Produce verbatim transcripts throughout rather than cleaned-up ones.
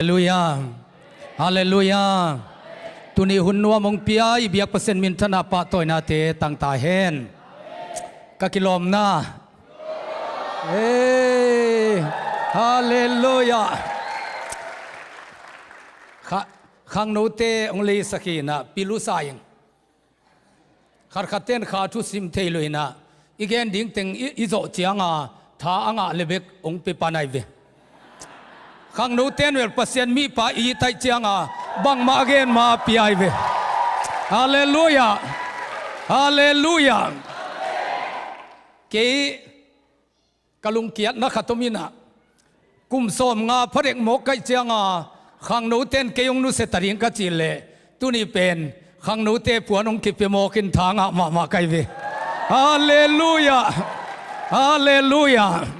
Halleluia. Halleluia. Tuni hun nuam hong pia i biak Pasian minthanna pahtawinate tangta hen. Ka kilawmna. Hey. Halleluia. Kha, khangnote hong leisak hi inah pilusa in. Khatkhatte in kha thusim thei lo inah i gen ding teng i, i zawh cianga tha a ngah le bek hong pia pan ahi ve. Khangnote in vel Pasian mipa i taih cianga bangmah a gen ma a pia ahi ve. Halleluia. Halleluia. Kei ka lungkiatna khat om inah kum sawmnga phadek mawk kaih cianga khangnote in kei hong nusia ta ding ka cih leh tuni pen khangnote puan hong kipia mawk in tha ngah mahmah ka hi ve. Halleluia. Halleluia.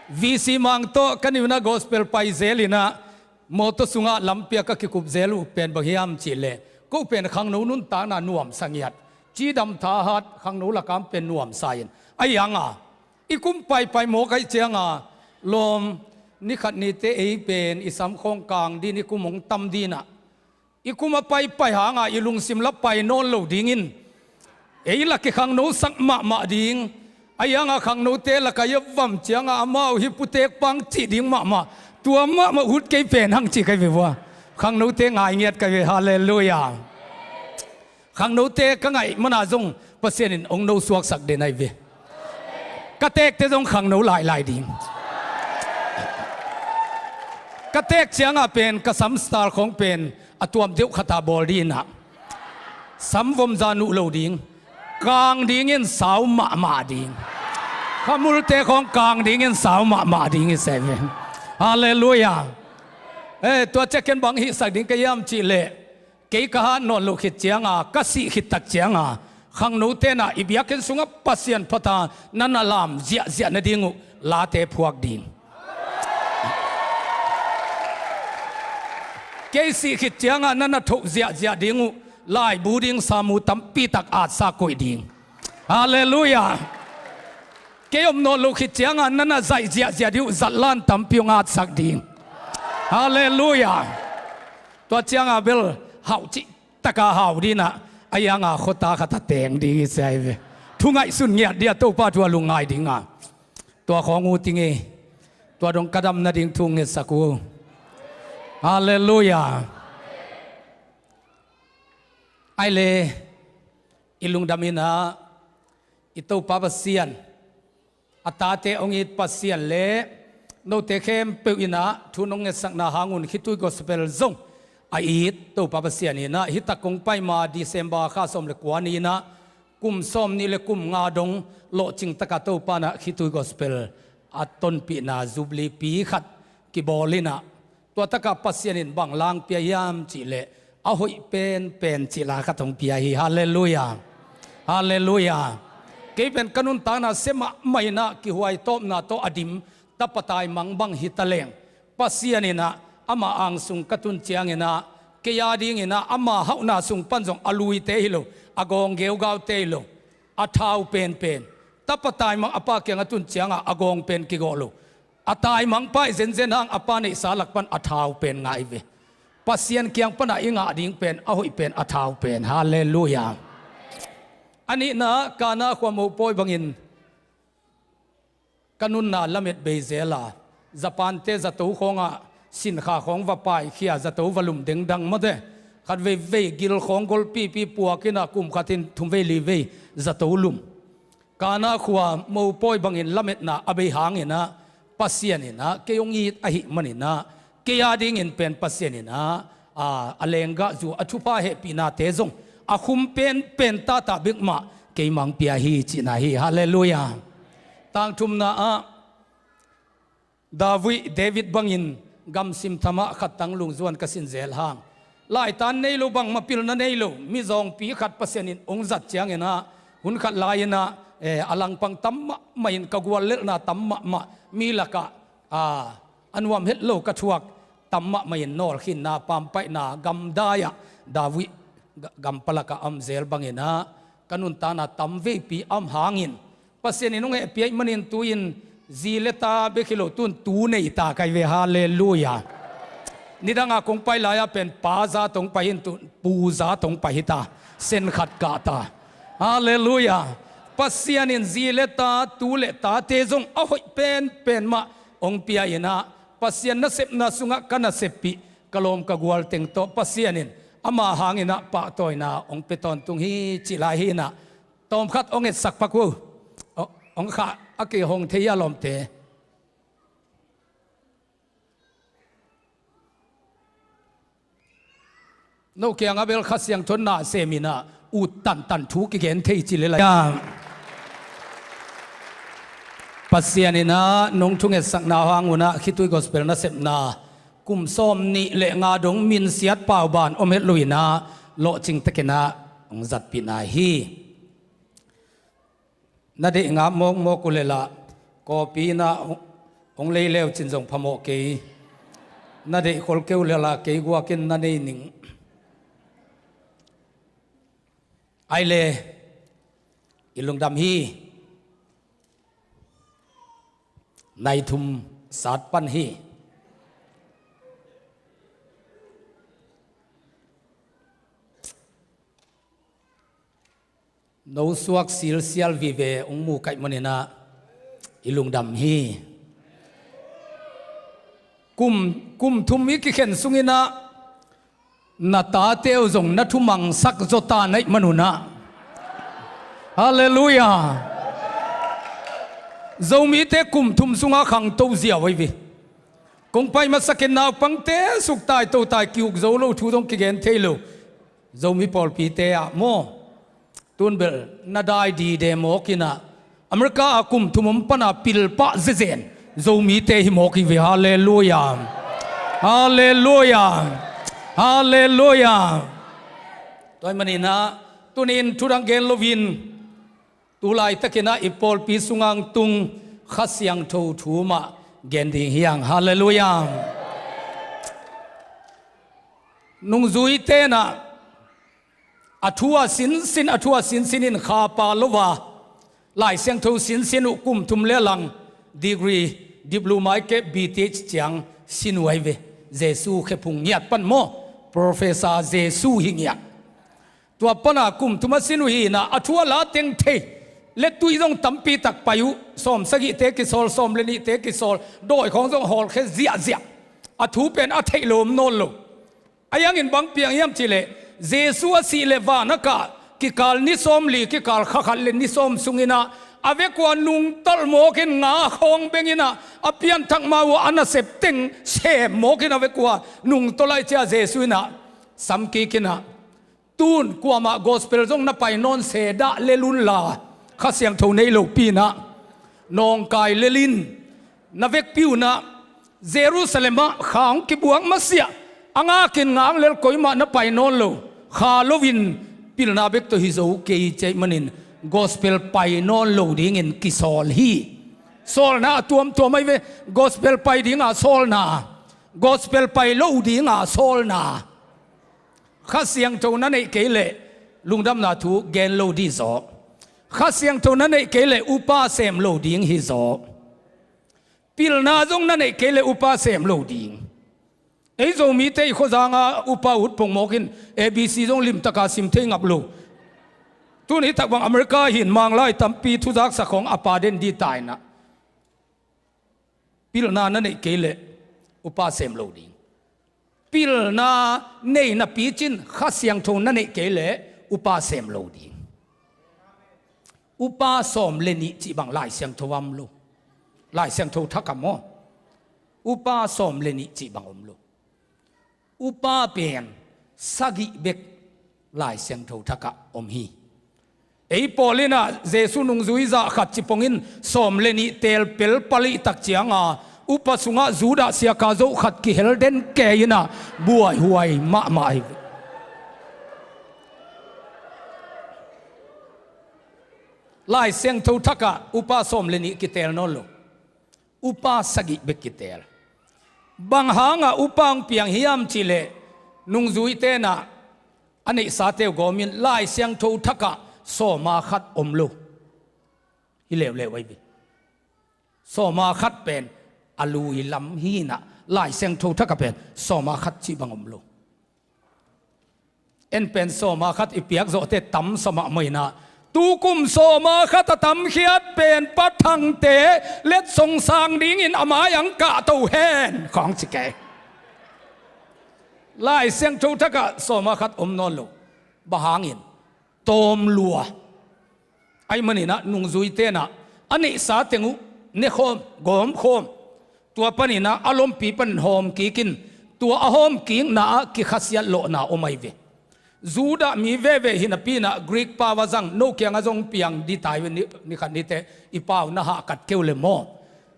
V C Mang tawh ka niuna gospel pai zel inah mawtaw sungah lampi ah ka kikup zel uh pen bang hiam cih leh ko pen khangno nuntakna nuamsa ngiat, cidam thahat khangno lakam pen nuamsa in ahi hanga i kum paipai mawk aih cianga lawm, ni khat nite ei pen i sam khawng kang din i kum hong tam dinah i kum a paipai hanga i lungsim la pai nawn lo dingin ei la kikhangnosak mahmah ding. Ahi hanga khangnote lakah i a vam cianga amau hi putek pang cih ding mahmah, tua mahmah ut kei pen hang cih ka hi ve vua. Khangnote ngai ngiat ka hi ve. Halleluia. Khangnote ka ngaih mana zong Pasian in hong nosuaksak den ahi ve. Ka teekte zong khangno lailai ding. Ka teek cianga pen ka sam style khawng pen a tuam deuh khata bawl dinah sam vomza nuh lo ding. Kang dingin sau mahmah ding. Khamulte khawng kang dingin sau mahmah ding i se ve. Halleluia. Eh, tua ciakin bang hihsak ding ka hiam cih leh kei ka hat nawn loh khit cianga ka sih khit tak cianga khangnote inah i biakinn sungah Pasian phat a na na lam ziahziah nading uh late phuak ding. Kei sih khit cianga na na thoh ziahziah ding uh laibu ding samu tampi tak atsa koih ding. Halleluia. Kei om nawn loh khit cianga na na zaih ziahziah ding uh zatlan tampi hong atsak ding. Halleluia. Tua cianga bel hauh cih taka hau dinah ahi hanga khuata khata teng ding i se ahi ve. Thu ngaihsun ngiat dia Topa thu a lungngai dinga tua khawng ut ing ei. Tua dong ka dam nading thu ngetsak uh. Halleluia. Ai le i lungdam inah i Topa Pasian, a tate hong it Pasian le note khempeuh inah thu nong ngetsakna hangun khitui gospel zong a it Topa Pasian inah hi tak kong pai ma December kha sawm le kua ni inah kum sawm nih le kum nga dong lawhcing taka Topa inah khitui gospel a tonpihna Jubilee pi khat kibawl inah tua takah Pasian in bang lang pia hiam cih leh a hoih penpen cih la khat hong pia hi. Halleluia. Halleluia. Kei pen ka nuntakna sia mahmah inah kihuai tawpna tawh a dim tapa taimang bang hi taleng Pasian inah ama angsung ka tun cianginah kei a dinginah ama hauhna sung pan zong a luite hi lo, a gawng geugaute hi lo, a thau penpen tapa taimang a pa kiang a tun ciangah a gawng pen kigawh lo. A taimang pa i zenzen hang a pa neihsa lak pan a thau pen ngah i ve. Pasian kiang pana i ngah ding pen a hoih pen a thau pen. Halleluia. A nihna Kana khua mopawi bangin ka nunna lamet bei zel a, Japan-te zato khawngah sinkha khawng va paikhia, zato va lum dengdang mawte. Khat veivei gil khawng golpipi puak inah kum khatin thumvei livei zato lum. Kana khua mopawi bangin lametna a bei hanginah Pasian inah kei hong it ahih maninah kei a dingin pen Pasian inah a, a lenggah zu a thupha hehpihnate zong a khum penpen tata bek mah keimah hong pia hi cihna hi. Halleluia. Tangthumna ah David, David bangin gamsim thamah khat tang lungzuan ka sin zel hang. Laitan nei lo, bangmah pilna nei lo mizawngpi khat Pasian in hong zat cianginah hun khat lai-inah eh, a langpang tam mahmah in ka guallelhna tam mahmah, mi lakah ah, a nuam het lo ka thuak tam mahmah in nawlkhinna pampaihna gamdai-ah David ga-, gampa lakah a om zel banginah ka nuntakna tam veipi a om hangin Pasian in hong hehpih ahih manin tu-in zi le ta bek hi lo, tu-in tu nei ta ka hi ve. Halleluia. Nidanga kong pai lai-a pen pa za tong pai hin, tu pu za tong pai hita. Sen khat kah ta. Halleluiah. Pasian in zi le ta, tu le tate zong a hoih penpen mah hong pia inah, Pasian nasepna sungah ka naseppih, ka lawm ka gual teng tawh Pasian in ama hanginah pahtawina hong pia tawntung hi cih lai hi inah, tawmkhat hong etsak pak uh. Hong khah a kei hong thei a lawmte. No kiangah bel Kha Siangtho na sem inah ut tantan thu kigen thei ci le lai. Pasian inah nong thungetsakna hang unah khitui gospel nasepna kum sawm nih le nga dong minsiat pauban om het lo inah lawhcing tekinah hong zatpihna hi. Na deih ngap mawkmawk uh le lah, kawpi inah hong lei leu cin zong phamawh kei. Na deih khol keu le lah kei guakin na nei ning. Ai le, i lungdam hi. Nai thum sat pan hi. No suak silsial vive hong mu kaih maninah i lungdam hi. Kum, kum thum i kikhen sunginah na tate uh zong na thumangsak zaw ta naih manunah. Halleluiah. Zomite kum thum sungah khangto ziau ahi ve. Kong pai masakin naupangte suktai totai ki-uk zo lo, thu zong kigen thei lo. Zomi pawlpite ah maw, tun bel na dai dide mawk inah, America a kum thum om pana pilpah zezen Zomite hi mawk hi ve. Halleluiah. Halleluiah. Halleluiah. Tua ahih maninah tunin thudang gen loin, tu laitakinah i pawlpi sungah tung Kha Siangtho thu mah gen ding hi hang. Halleluiah. Nungzuite inah a thu a sinsin, a thu a sinsin in kha pha lo a, Lai Siangtho sinsin uh kum thum le lang degree, diploma i kep, B Th ciang sin uh ahi ve. Jesu khephung ngiat pan maw, Professor Jesu hi ngiat. Tua pana kum thum a sin uh hi inah a thu a la teng thei le tui zong tampi tak pai uh. Sawm sagihte kisawl, sawm le nihte kisawl, dawi khawng zong hawlkhia ziahziah. A thu pen a theih lo om nawn lo. A hiangin bang piang hiam cihleh, Jesu a sih le van a kah kikal ni sawmli, kikal kha khat le ni sawm sunginah a vekua nungtolh mawkin nga khawng benginah a pianthak ma uh a nasep teng sem mawkin a vekua nungtolh aih cia Jesu inah samkikinah, tun kuamah gospel zong na pai nawn se dah lel unla, Kha Siangtho nei lopi inah nawngkai lel in. Na vekpi unah Jerusalem ah kha hong kibuak masiah a ngakin ngang lel, koimah na pai nawn lo. Kha loin pilna bek tawh hi zo kei cih manin gospel pai nawn lo dingin kisawl hi. Sawlna a tuamtuam ahi ve. Gospel pai dinga sawlna, gospel pai lo dinga sawlna. Kha Siangtho na neih kei leh lungdamna thu gen lo ding hi zaw. Kha Siangtho na neih kei leh upa sem lo ding hi zaw. Pilna zong na neih kei leh upa sem lo ding. Ei Zomite i khuazanga upa ut pongmawk in A B C zong limtaka sim thei ngap lo. Tuni tak bang America hin Manglai tampi thuzaksak khawng a pa den ding ta inah. Pilna na neih kei leh upa sem lo ding. Pilna nei napi cin Kha Siangtho na neih kei leh upa sem lo ding. Upa sawm le nih cih bang Lai Siangtho ah om lo. Lai Siangtho thak ah maw, upa sawm le nih cih bang om lo. Upa pen sagih bek Lai Siangtho thak ah om hi. Ei pawl inah Jesu nungzui zah khat ci pongin sawm le nih teel pel palih tak cianga upa sungah Judah siaka zoh khat kihel den kei inah buaihuai mahmah hi. Lai Siangtho thak ah upa sawm le nih kiteel nawn lo. Upa sagih bek kiteel. Bang hangah upa hong piang hiam cihleh, nungzuite inah a neihsate uh gawmin Lai Siangtho thak ah sawma khat om lo. Hi leuleu ahi ve. Sawma khat pen a lui lam hi inah Lai Siangtho thak ah pen sawma khat cih bang om lo. En pen sawma khat i piak zawhte tam sa mahmah inah, tukum sawma khat a tamkhiat pen Pa Thangte letsong sang dingin a mai-ah hong kahto hen khawng ci kei. Lai Siangtho thak ah sawma khat om nawn lo. Bang hangin? Tawm lua. Ahih maninah nungzuite inah a neihsa teng uh nekhawm, gawmkhawm. Tua paninah a lompi panin hawm kikin, tua a hawm kikna ah kikhasiat lawhna om ahi ve. Judah mi veve hi napi inah Greek pau a zang, no kiangah zong piang ding ta hi ve, ni, ni khat nite i pau na hahkat kei uh le maw.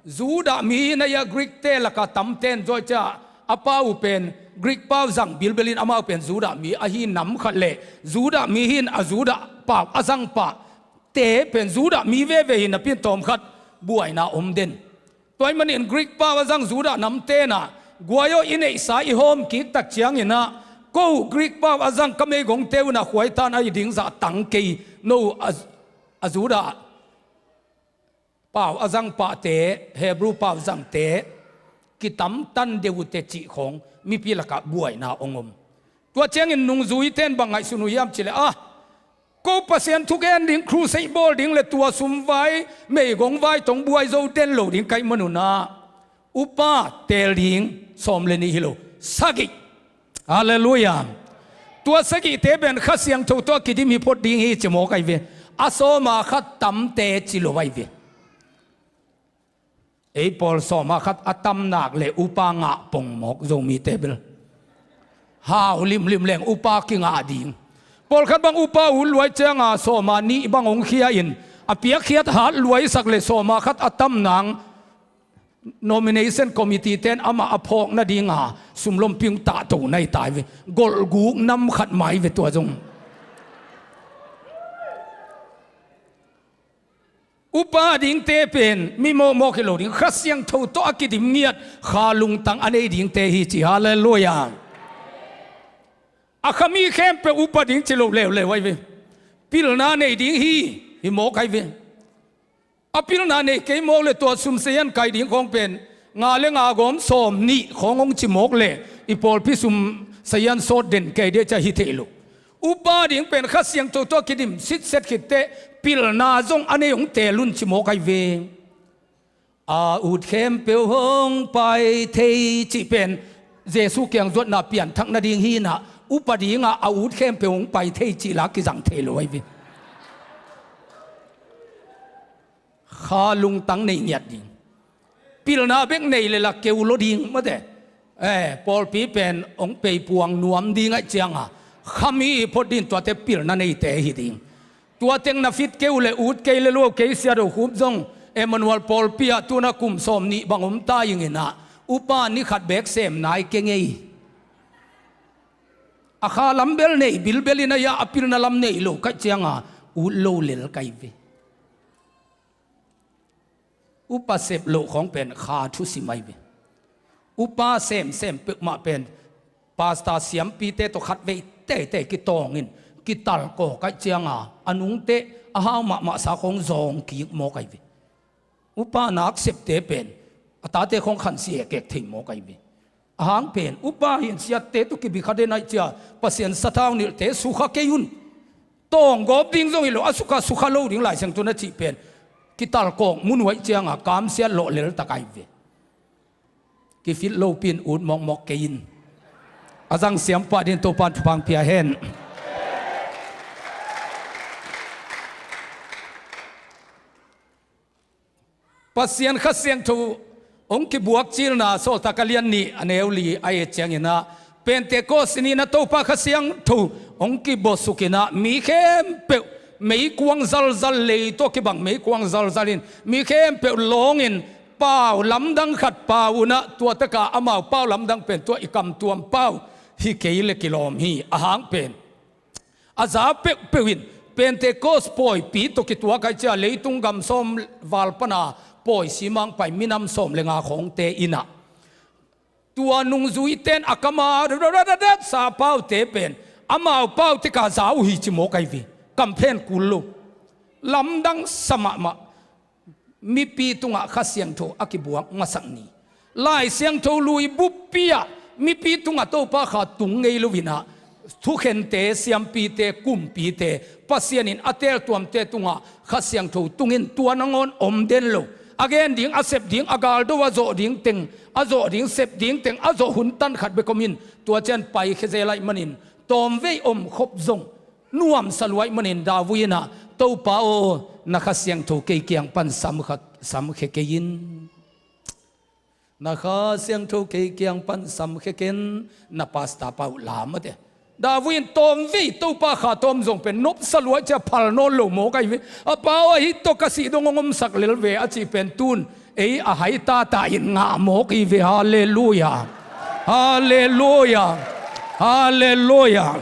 Judah mi hi na hia, Greek-te lakah tamten zaw cia a pau uh pen Greek pau zang bilbelin amau pen Judah mi ahi nam khat le Judah mi hi in a Judah pau a zang pahte pen Judah mi veve hi napi in tawmkhat buaina om den. Tua ahih manin Greek pau a zang Judah namte inah, guai aw, i neihsa i hawm kik tak cianginah, ko Greek pau a zang ka meigongte uh inah khuaitan ahi ding zah tang kei, no a, a Judah pau a zang pahte, Hebrew pau zangte kitamtan deuh uh teh cih khawng mipi lakah buaina hong om. Tua ciangin nungzuite in bang ngaihsun uh hiam cih leh, ah, ko Pasian thugen ding, crusade bawl ding le tua sum vai, meigong vai tawh buai zo den lo ding ka hih manunah upa teel ding sawm le nih hi lo, sagih. Halleluiah. Tua sagihte pen Kha Siangtho tawh a kidim hi phot ding hi ci mawk ahi ve. A sawma khat tamte ci lo ahi ve. Ei pawl sawma khat a tam nak le upa ngah pong mawk, Zomite bel. Hau limlim leng upa kingah ding. Pawlkhat bang upa ut luai cianga sawma nih bang hong khia in, a piakkhiat hat luaisak le sawma khat a tam nang nomination committee ten amah a phawk nadinga sum lompi hong tahto na hi ta hi ve. Golhguk nam khat mai ve tua zong. Upa dingte pen mi mawkmawk hi lo ding, Kha Siangtho tawh a kidim ngiat kha lungtang a nei dingte hi ci. Halleluiah. A kha mi khempeuh upa ding ci lo leuleu ahi ve. Pilna nei ding hi, hi mawk ahi ve. A pilna nei kei mawk le tua sum sayan kai ding khawng pen nga le nga gawm sawm nih khawng hong ci mawk le i pawlpi sum sayan sawt den kei ding cia hi thei lo. Upa ding pen Kha Siangtho tawh a kidim sitset khit teh pilna zong a nei hong teel un ci mawk ahi ve. A ut khempeuh hong pai thei cih pen Jesu kiang zuatna pianthak nading hi inah, upa dingah a ut khempeuh hong pai thei cih la kizang thei lo ahi ve. Kha lungtang nei ngiat ding. Pilna bek nei le la keu lo ding mate. Eh, pawlpi pen hong peipuang nuam ding ahih cianga kha mi phot ding, tuate pilna neite hi ding. Tua teng na fit kei uh le ut kei le luau kei sia do khup zong Emmanuel pawlpi ah tuna kum sawm nih bang om ta ing inah upa ni khat bek sem nai kei ngei. A kha lam bel nei bilbel in a, a pilna lam nei lo ka hih cianga ut lo lel ka hi ve. Upa sep loh khawng pen kha thusim ahi ve. Upa semsem peuhmah pen pastor siampite tawh khatvei teitei kitawng in kitalkaw ka hih cianga a nungteh a hau mahmahsa khawng zawng kik mawk ahi ve. Upa nak septe pen a tate khawng khansi ekek thei mawk ahi ve. A hang pen upa hi in siatte tawh kibi kha den ahih cia Pasian sathau nilhte sukha kei un. Tawnggawp ding zong hi lo, a sukha sukha lo ding Lai Siangtho na cih pen kitalkawk mun uh ahih cianga kamsiat lawh leltak ahi ve. Kifit lopi in ut mawkmawk kei in. A zang siam pah ding Topan thupha hong pia hen. Pasian Kha Siangtho hong kibuak cilna Sawltak a lian nih a neu li a et cianginah Pentecost ni-in ah Topa Kha Siangtho hong kibuasukinah mi khempeuh meikuang zalzal, lei tawh kibang meikuang zalzal in mi khempeuh lawngin pau lamdang khat pau unah tuataka amau pau lamdang pen tua i kamtuam pau hi kei le kilawm hi. A hang pen a za peuhpeuh in Pentecost pawipi tawh kituak ahih cia leitung gam sawm val pana pawi simang pai minam sawm le nga khawngte inah tua nungzuite in a kama sa paute pen amau pau teka za uh hi ci mawk ahi ve. Kamphen kul lo. Lamdang sa mahmah. Mipi tungah Kha Siangtho a kibuak masak ni. Lai Siangtho lui buppi ah mipi tungah Topa Kha tung ngei lo in ah, thukhente, siampite, kumpite, Pasian in a teltuamte tungah Kha Siangtho tung in, tua nangawn om den lo. A gen ding, a sep ding, a galdo a zawh ding teng, a zawh ding, sep ding teng, a zawh hun tan khat bek om in, tua ciang paikhia zel ahih manin, tawmvei om khop zong nuamsa lua ahih manin, David in ah, Topa aw, na Kha Siangtho kei kiang pan samkha, samkhia kei in. Na Kha Siangtho kei kiang pan samkhia ken, na pastor pa uh lam a te. David in tawmvei Topa Kha tawm zong pen nopsa lua, cia phal nawn lo mawk ahi ve. A Pa aw, hih tawh ka sih dong hong omsak lel ve, a cih pen tun ei a hai tata in ngah mawk hi ve. Halleluia. Halleluia. Halleluia.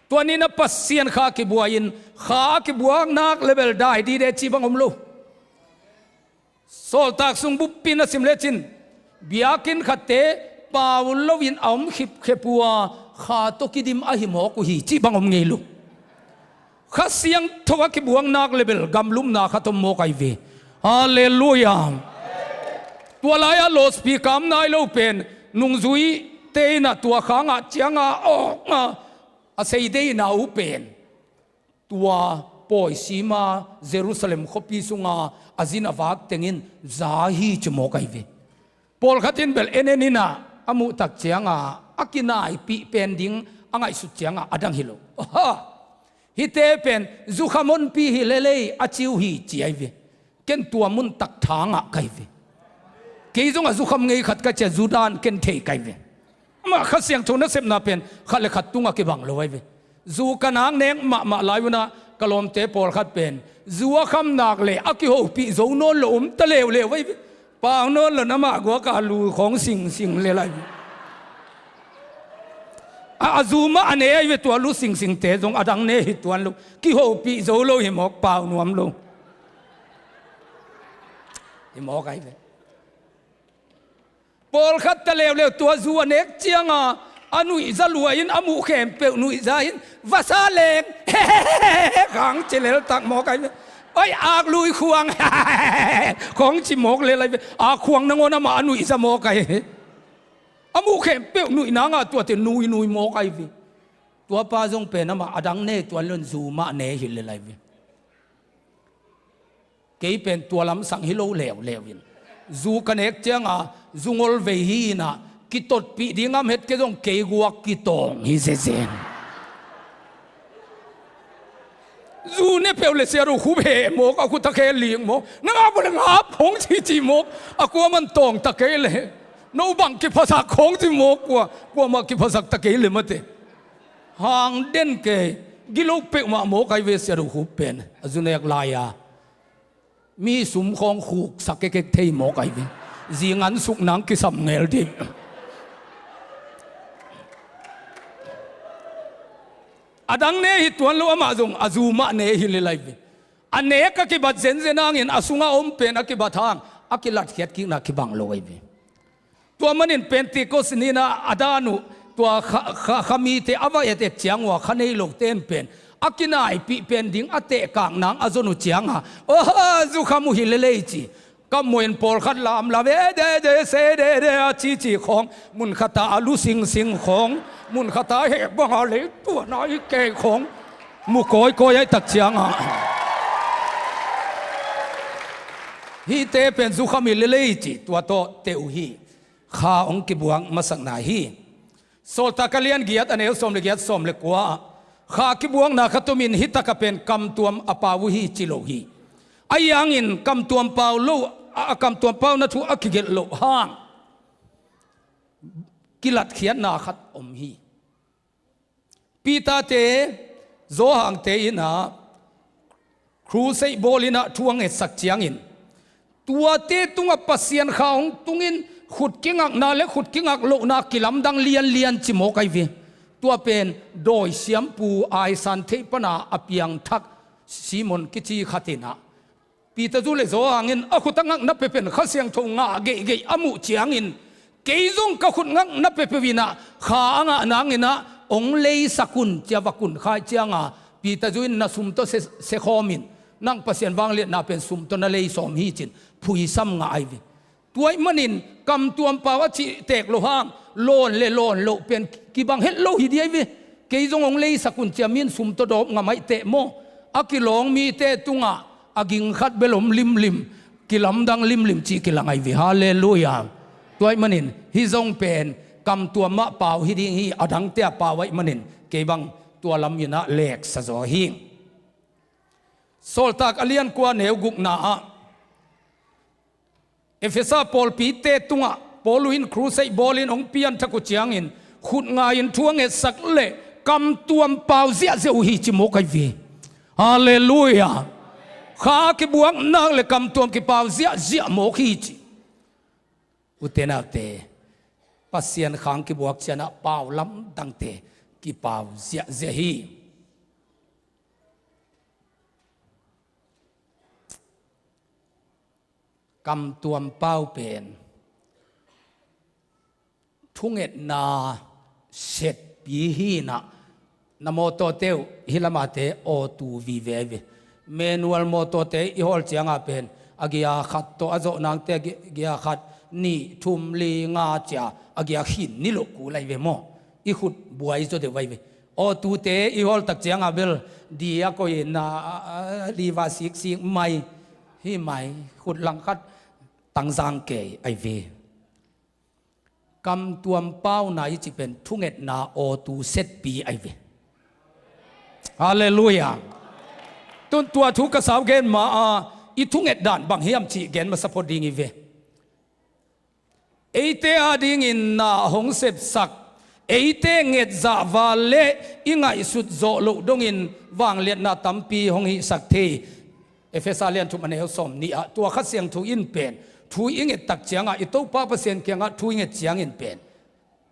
Tua ni-in ah Pasian Kha kibuai in, Kha kibuak nak le bel dai dide cih bang om lo. Sawltak Sung buppi na sim lecin, biakinn khatte pau lo in a om khipkhep uh a, Kha tawh kidim ahi mawk uh hi cih bang om ngei lo. Kha Siangtho a kibuak nak le bel gamlumna khat om mawk ahi ve. Halleluia. Tua lai-ah lawspi kam nai lo pen nungzuite in ah tua khang ah ciang a awk a, a sei deihna uh pen tua pawi sim a Jerusalem khuapi sung a a zin a vak teng in za hi ci mawk ahi ve. Pawlkhat in bel en en in ah a muh tak ciang a, a kinaipih pen ding a ngaihsut ciang a, a dang hi lo. Aha! Hihte pen zukham honpi hi lel ei, a ci uh hi ci ahi ve. Ken tua mun tak thang ah ka hi ve. Kei zong a zukham ngei khat ka ci a, zu dan ken thei ka hi ve. Amah Kha Siangtho nasepna pen khat le khat tungah kibang lo ahi ve. Zu ka nak nek mahmah lai un ah ka lawmte pawlkhat pen zu a kham nak le a kihopih zo nawn lo om ta leuleu ahi ve. Pau nawn lo in amah guak a lu khawng singsing lel ahi ve. A, a zu mah a ne ahi ve, tua lu singsingte zong a dang ne hi tuan lo. Kihopih zo lo hi mawk, pau nuam lo hi mawk ahi ve. Pawlkhat ta leuleu tua zu a nek ciang a, a nuihza lua in a muh khempeuh nuihza in vasa leng khang ci lel tak mawk ahi ve. Oi, ak lui khuang khawng ci mawk lel ahi ve. Ak khuang nangawn amah a nuihza mawk ahi ve. A muh khempeuh nuih nang a tuate nuinui mawk ahi ve. Tua pa zong pen amah a dang ne tuan lo in zu mah ne hi lel ahi ve. Kei pen tua lamsang hi lo leuleu in, zu ka nek ciang a zu ngolvei hi in ah, kitotpih ding a om het kei zong kei guak kitawng hi zezen. Zu ne peuh le Sia Do Khup heh mawk, a khut a khe lik mawk, na ngap uh le ngap khawng ci ci mawk, a kuaman tawng ta kei le, no bang kiphasak khawng ci mawk, kua, kuamah kiphasak ta kei le mate. Hang den kei, gilo peuhmah mawk ahi ve Sia Do Khup pen, a zu nek lai-a. Mi sum khawng khuksak kekek thei mawk ahi ve. Zingan suk nang kisam ngel dih. A dang ne hi tuan lo, amah zong a zu mah ne hi lel ahi ve. A nek a kibat zenzen hangin a sungah om pen a kibat hang, a kilatkhiat kikna kibang lo ahi ve. Tua manin Pentecost ni-in ah a dan uh, tua kha, kha, kha mite a va et et ciang uh a, kha nei lote in pen a kinaipih pen ding a tehkak nang a zon uh ciang a, oh, zukham uh hi lel ei ci. Ka muin pawlkhat lamlam e de de se de de a cici khawng, mun khat a a lu singsing khawng, mun khat a heh bang a lei tuan a i kei khawng mu kawikawi ahih tak ciang a, hihte pen zukham hi lel ei ci, tua tawh teh uh hi. Kha hong kibuak masakna hi. Sawltak a lian giat, a neu sawm le giat, sawm le kua ah, Kha kibuakna khat om in, hih tak ah pen kamtuam a pau uh hi ci lo hi. Ahi hangin kamtuam pau lo, a, a kamtuam pauna thu a kigelh loh hang kilatkhiatna khat om hi. Peter-te, Johan-te in ah, crusade bawl in ah thu a ngetsak ciangin, tuate tungah Pasian Kha hong tungin khut kingakna le khut kingak lohna kilamdang lianlian ci mawk ahi ve. Tua pen dawi siampu aisan theih pana a piangthak Simon kici khat in ah, Peter zu le Johan in a khut a ngakna peuhpeuh in Kha Siangtho ngah geihgeih a muh ciangin, kei zong ka khut ngakna peuhpeuh in ah Kha a ngah nangin ah hong leisak un, ci a va kunkhia ciang a, Peter zu in na sum tawh se, se khawm in, nang Pasian vangliatna pen sum tawh na lei sawm hi ci-in phuisam ngah ahi ve. Tua ahih manin kamtuam pau a cih tek loh hang, lawn le lawn loh pen kibang het lo hi ding ahi ve. Kei zong hong leisak un ci-a mi in sum tawh dawp ngam ahih teh maw, a kilawng mite tungah a ging khat bel om limlim, kilamdang limlim cih kilang ahi ve. Halleluiah. Tua ahih manin hih zong pen kamtuam mah pau hi ding hi, a dangte a pau ahih manin kei bang tua lam in ah leksa zaw hi. Sawltak a lian kua neu gukna ah Efesa pawlpite tungah Paul in crusade bawlin hong pianthak uh ciangin, khut ngai-in thu a ngetsak le kamtuam pau ziahziah uh hi ci mawk ahi ve. Halleluiah. Kha kibuak nak le kamtuam kipau ziahziah mawk hi ci. Ute naute, Pasian khang kibuak ciangah pau lamdangte kipau ziahziah hi. Kamtuam pau pen thungetna setpi hi in ah, na mawtawte uh hih lamate awtu vive ahi ve. Manual mawtawte i hawl ciangah pen a gia khat tawh a zawh nangte a gi-, gia khat, nih, thum, li, nga ci-a a gia khin ni loh kul ahi ve maw? I khut buai zaw deuh ahi ve. Awtute i hawl tak ciangah bel di a koih in a, a, a, liva siksik mai, hi mai, khut langkhat tangzang kei ahi ve. Kamtuam pauna i cih pen thungetna awtu setpi ahi ve. Halleluiah. Tun tua thu ka sau gen ma a, i thunget dan bang hiam cih gen masa phot ding hi ve. Eite adingin na hong sepsak, eite ngetzah val le i ngaihsut zawh loh dongin vangliatna tampi hong hihsak thei. Efesa lian thum a neu sawm nih ah tua Kha Siangtho in pen thu i nget tak ciangah, i Topa Pasian kiangah thu i nget ciangin pen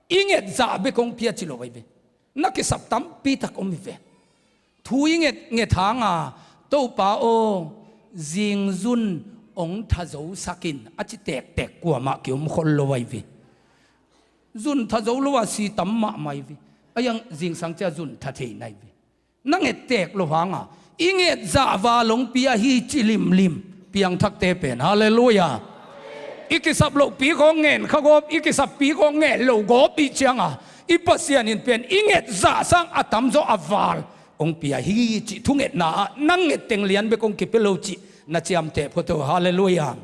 i ngetzah bek hong pia ci lo ahi ve. Na kisap tampi tak om hi ve. Thu i nget nget hanga Topa aw, zingzun hong tha zosak in a ci tektek kuamah kiom khol lo ahi ve. Zun tha zo lo a si tam mahmah ahi ve. A iang zingsang cia zun tha thei na hi ve. Na nget tek lo hanga i ngetzah val hong pia hi ci limlim piangthakte pen. Halleluiah. I kisap lohpi khawng ngen kha gawp, i kisappi khawng ngen lo gawp i cianga i Pasian in pen i ngetzah sang a tamzaw a val hong pia hi cih thungetna ah nang nget teng lian bek hong kipia lo cih na ciamteh phot uh. Halleluiah.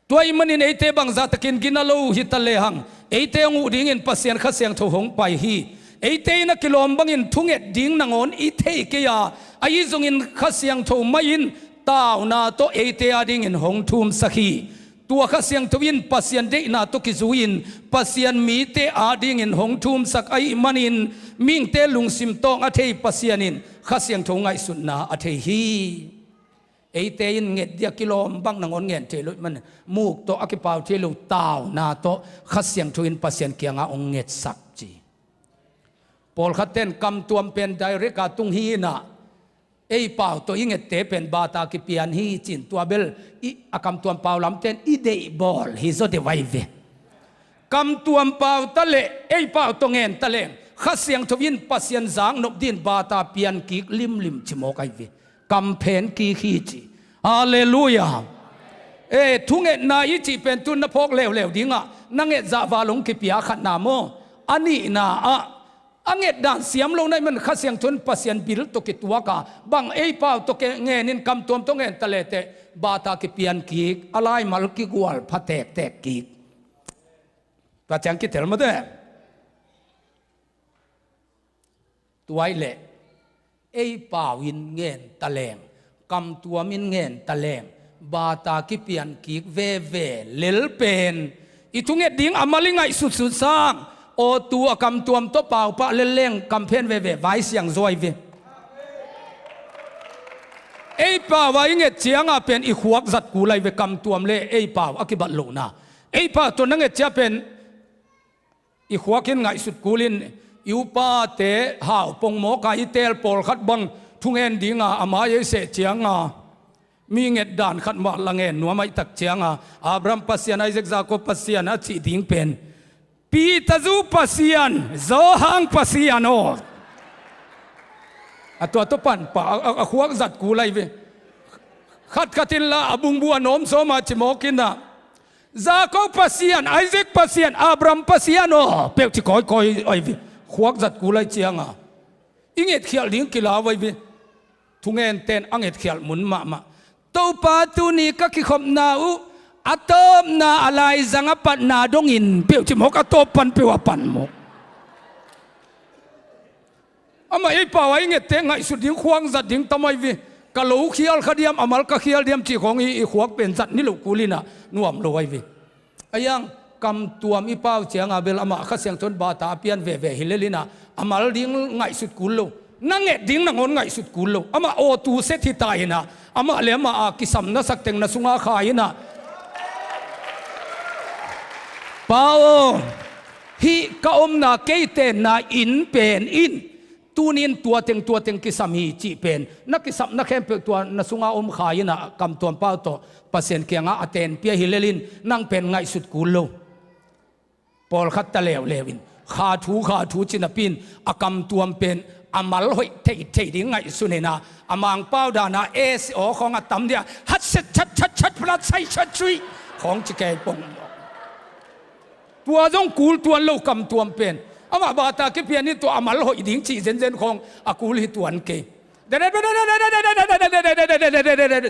Tua ahih manin eite bangzah takin gina lo hi ta lehang, eite hong uh dingin Pasian Kha Siangtho hong pai hi. Eite in a kilawm bangin thunget ding nangawn i thei kei a, ahi zongin Kha Siangtho mah in tauna tawh eite adingin hong thumsak hi. Tua Kha Siangtho in Pasian deihna tawh kizui-in Pasian mite adingin hong thumsak ahih manin mihingte lungsim tawng a thei Pasian in Kha Siangtho ngaihsutna a thei hi. Eite in nget dia kilawm bang nangawn ngen thei lo ahih manin muk tawh a kipau thei lo tauna tawh Kha Siangtho in Pasian kiangah hong ngetsak ci. Pawlkhatte in kamtuam pen direct a tung hi in ah, ei pau tawh i ngette pen bata kipian hi ci-in tua bel i a kamtuam pau lamte in i deihbawl hi zaw deuh ahi ve. Kamtuam pau ta leh ei pau tawh ngen ta leng Kha Siangtho in Pasian zaknop dingin bata pian kik limlim ci mawk ahi ve. Kam phen kik hi ci. Halleluiah. E, thungetna i cih pen tun na phawk leuleu dingah na ngetzah val hong kipia khatna maw? A nihna ah a nget dan siam lo na hih man Kha Siangtho in Pasian bil tawh kituak a, bang ei pau tawh ke ngenin kamtuam tawh ngen ta lehteh bata kipian kik, a laimal kigual pha tektek kik. Tua ciang kitel mawte. Tua ahih leh ei pau in ngen ta leng, kamtuam in ngen ta leng, bata kipian kik veve lel pen i thunget ding a mal i ngaihsutsut sang, awtu a kamtuam tawh pau pah lel leng kam phen veve vai siang zaw ahi ve. Ei pau a i nget cianga pen i khuak zat kul ahi ve, kamtuam le ei pau a kibat lohna. Ei pau tawh na nget cia pen i khuak in ngaihsut kulin i upate hau pongmawka i teel pawlkhat bang thungen dinga a mai ei seh cianga mi nget dan khat mah la ngen nuam ahih tak cianga Abraham Pasian, Isaac, Jacob Pasian a cih ding pen Peter zu Pasian, Johan Pasian aw. A tua tawh pan pah a, a, a khuak zat kul ahi ve. Khatkhat in la a bungbu a nawm sawma ci mawk in ah Jakob Pasian, Isaac Pasian, Abraham Pasian aw, peuh ci kawikawi ahi ve. Khuak zat kul lai cianga i ngetkhialh ding kilau ahi ve. Thungenten a ngetkhialh mun mahmah. Topa, tuni ka kikhopna uh a tawpna a laizang a patna dongin, peuh ci mawk, a tawp pan peuh a pan mawk. Amah ei pau a i ngette ngaihsut ding, khuang zat ding tam ahi ve. Ka lo khial kha diam, a mal ka khial diam cih khawng i, i khuak pen zat ni loh kul inah nuam lo ahi ve. Ahi hang kamtuam i pau cianga bel amah Kha Siangtho in bata a pian veve hi lel inah a mal ding ngaihsut kul lo, na nget ding nangawn ngaihsut kul lo. Amah aw tu set hi ta inah amah le amah a kisam na sak teng na sunga kha inah, Pa aw, hih ka omna kei tenna inn pen in, tunin tua teng tua teng kisam hi cih pen na kisapna khempeuh tua na sunga om kha inah kamtuam pau tawh Pasian kiangah a tenpia hi lel in, nang pen ngaihsut kul lo. Pawlkhat ta leuleu in kha thu, kha thu ci napi in a kamtuam pen a mal hoih theithei ding ngaihsun inah a Mangpau dana S O khawng a tam dia, hat set chat chat chat plat sai chat cui khawng ci kei pong. Tua zong kul tuan lo kamtuam pen. Amah bata kipian in tua a mal hoih ding cih zenzen khawng a kul hi tuan kei.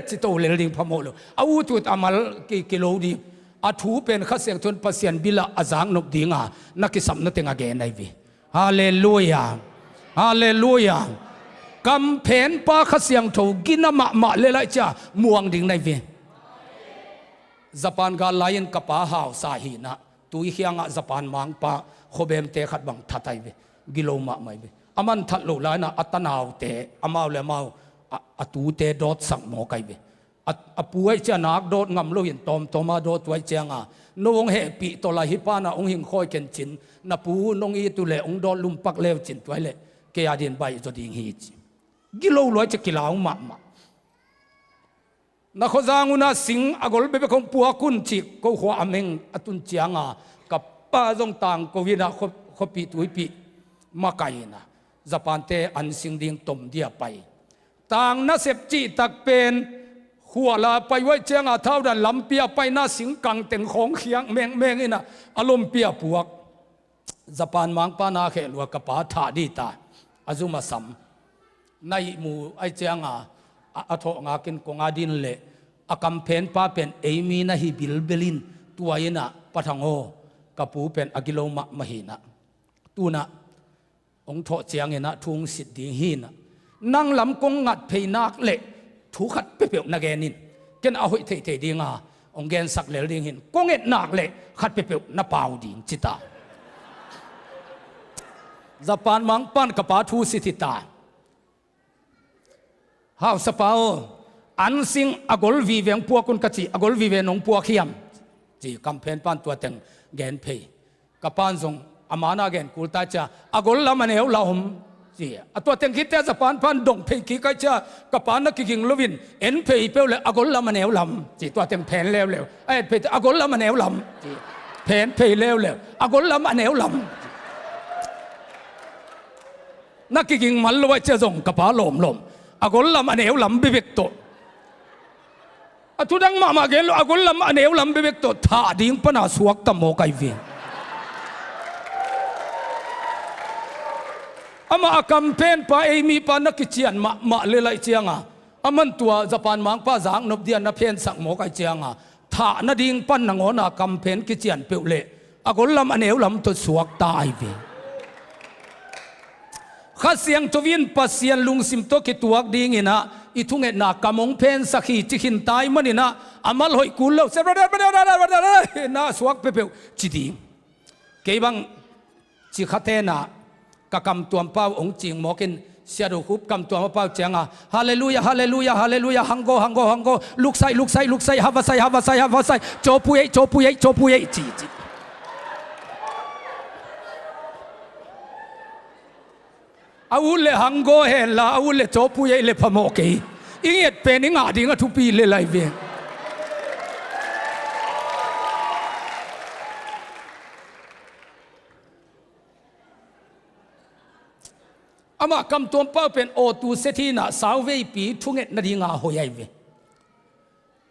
Ci to lel ding phamawh lo. A utut a mal ki, kilo ding. A thu pen Kha Siangtho in Pasian bilah a zaknop dinga na kisapna teng a gen ahi ve. Halleluia. Halleluia. Kamphenpa Kha Siangtho gina mahmah le laih cia muang ding na hi ve. Japan gal lai-in ka pa hausa hinah tui khiangah Japan mangpa khuabemte khat bang that ahi ve. Gilo mahmah ahi ve. A man that loh lai-inah a tanaute amau le amau a, a tute dawtsak mawk ahi ve. A, a pu aih cia nak dawt ngam loin tawmtawma dawt tuai cianga, no hong hehpih tawh lai hi pana hong hingkhawi kencin, na pu nong it uh leh hong dawt lumpak leu cin tuai leh kei a din baih zaw ding hi ci. Gilo luai cia kilau mahmah. Na khuazang unah sing a gol bekbek hong puak un cih ko khua a meng a tun cianga ka pa zong tangko inah khua, khuapih tuipih makai inah Japan-te an sing ding tom dia pai. Tang nasep cihtak pen khuala pai uaih cianga thaudan lampi a paina singkang teng khawng khiak mengmeng inah a lompi a puak. Japan mangpa na kheh lua ka pa thah dita a zum a sam. Na ihmu aih cianga a, a thawh ngakin kong a din leh a kamphenpa pen ei mi na hi bilbel in tua inah Pa Thang aw, ka pu pen a gilo mahmah hinah. Tunah hong thawh cianginah thu hong sit ding hinah. Nang lam kong ngat phei nak leh thu khat peuhpeuh na gen in. Ken a hoih theithei dinga hong gensak lel ding hin. Kong et nak leh khat peuhpeuh na pau ding cita. Japan mangpan ka pa thu sit hita. Hausapa aw, an sing a gol vive hong puak un ka ci, a gol vive nong puak hiam? Ci kamphenpan tua teng gen phei. Ka pan zong a mana gen kul ta cia, a gol lam a neu lam, ci. A tua teng khitte a Japan pan dong phei kik ai cia, ka pan na kiging loin en phei peuh le a gol lam a neu lam, ci. Tua teng phen leuleu. A et phei te a gol lam a neu lam, ci. Phen phei leuleu. A gol lam a neu lam. Na kiging man lo ai cia zong ka pa lawmlawm. A gol lam a neu lam bebek tawh. A thudang mahmah gen lo, a gol lam a neu lam bebek tawh thah ding pana suakta mawk ai ve. Amah a kamphenpa ei mipa na kician mahmah le laih cianga a man tua Japan mangpa zaknop dia na phensak mawk ai cianga thah nading pan nangawna kamphen kician peuh leh a gol lam a neu lam tawh suakta ai ve. Kha Siangtho in Pasian lungsim tawh kituak dinginah i thungetna kam hong phensak hi ci khinta i maninah a mal hoih kul lo, na suak peuhpeuh ci ding. Kei bang ci kha tenah ka kamtuam pau hong cing mawkin Siadu Khup kamtuam a pau cianga, Halleluia, halleluia, halleluia, hanggo, hanggo, hanggo, luksai, luksai, luksai, havasai, havasai, havasai, cawpui ei, cawpui ei, cawpui ei, ci, ci. A ut le hanggo henla a ut le cawpui ei le phamawh kei. I nget pen i ngah ding a thupi le lai ve. Amah kamtuam pau pen aw tu set hinah sauveipi thunget nadinga hoih ai ve.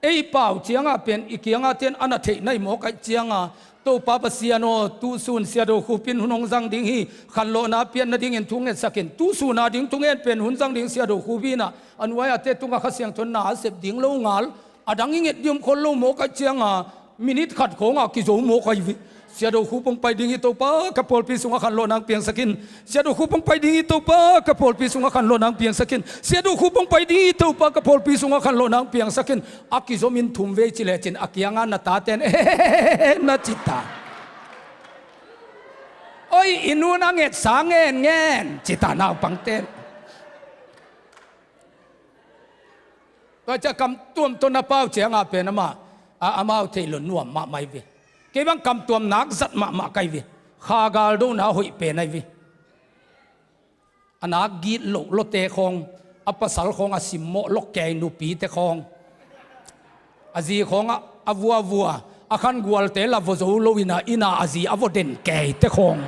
Ei pau ciangah pen i kiangah ten a na theih na hi mawk ahih ciangah, Topa Pasian aw, tusun Sia Do Khup in hun hong zang ding hi, khanlawhna pian nadingin thu ngetsak in, tusun a ding thungen pen hun zang ding Sia Do Khup hi inah, a nuai-ah te tungah Kha Siangtho in na a sep ding lo ngal, a dang i nget ding om khol lo mawk ahih ciangah, minit khat khawngah kizo mawk ahi ve. Sia Do Khup hong pai ding hi Topa, ka pawlpi sungah khanlawhna hong piangsak in. Sia Do Khup hong pai ding hi Topa, ka pawlpi sungah khanlawhna hong piangsak in. Sia Do Khup hong pai ding hi Topa, ka pawlpi sungah khanlawhna hong piangsak in. A kizom in thum vei ci lecin a kiangah na taten, "Eh," na ci ta. "Oi, i nu'n a ngetsa ngenngen," ci ta naupangten. Tua ciah kamtuam tawh na pau ciangah pen amah, a, amau theih lo nuam mahmah hi ve. Kei bang kamtuam nak zat mahmah ka hi ve. Kha galdona hoih pen ahi ve. A nak git loh lawte khawng, a pasal khawng a simmawh lawh kei nupite khawng, a zi khawng a, a vuavua, a khan gualte la vua zo lo inah, inah a zi a vua den keite khawng.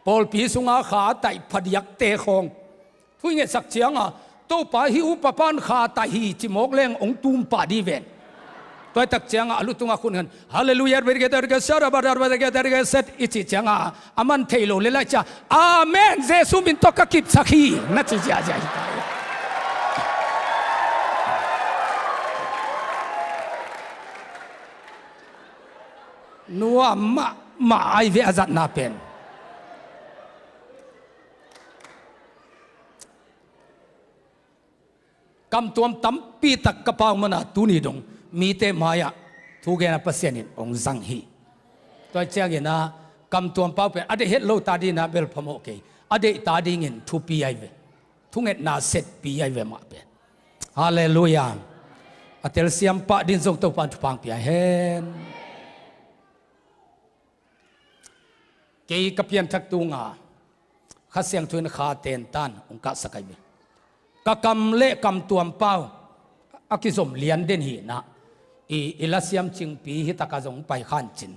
Pawlpi sunga kha taih phadiakte khawng. Thu i ngetsak ciangah, Topa hih upa pan kha taih hi ci mawk leng hong tum pah dih ven. Tua tak ciangah a lu tungah khun khan, "Halleluiah, set," i cih ciangah, a man thei lo le lai ciah, "Amen, Jesu min tawh ka kipsak hi," na ci ziahziah hi ta. Nuam mahmah ahi ve a zatna pen. Kamtuam tampi tak ka pau mana tuni dong mite mai-ah thu gen a Pasian in hong zang hi. Tua ciangin ah kamtuam pau pen a deih het lo ta dingin ah bel phamawh kei, a deih ta dingin thupi ahi ve. Thungetna setpi ahi ve mah pen. Halleluiah. A telsiam pah dingin zong Topa in thupha hong pia hen. Kei ka pianthak tunga Kha Siangtho in kha tentan hong kahsak ahi ve. Ka kam le kamtuam pau a kizom lian den hi inah, i, i lasiam Cingpi hi takah zong pai khan cin.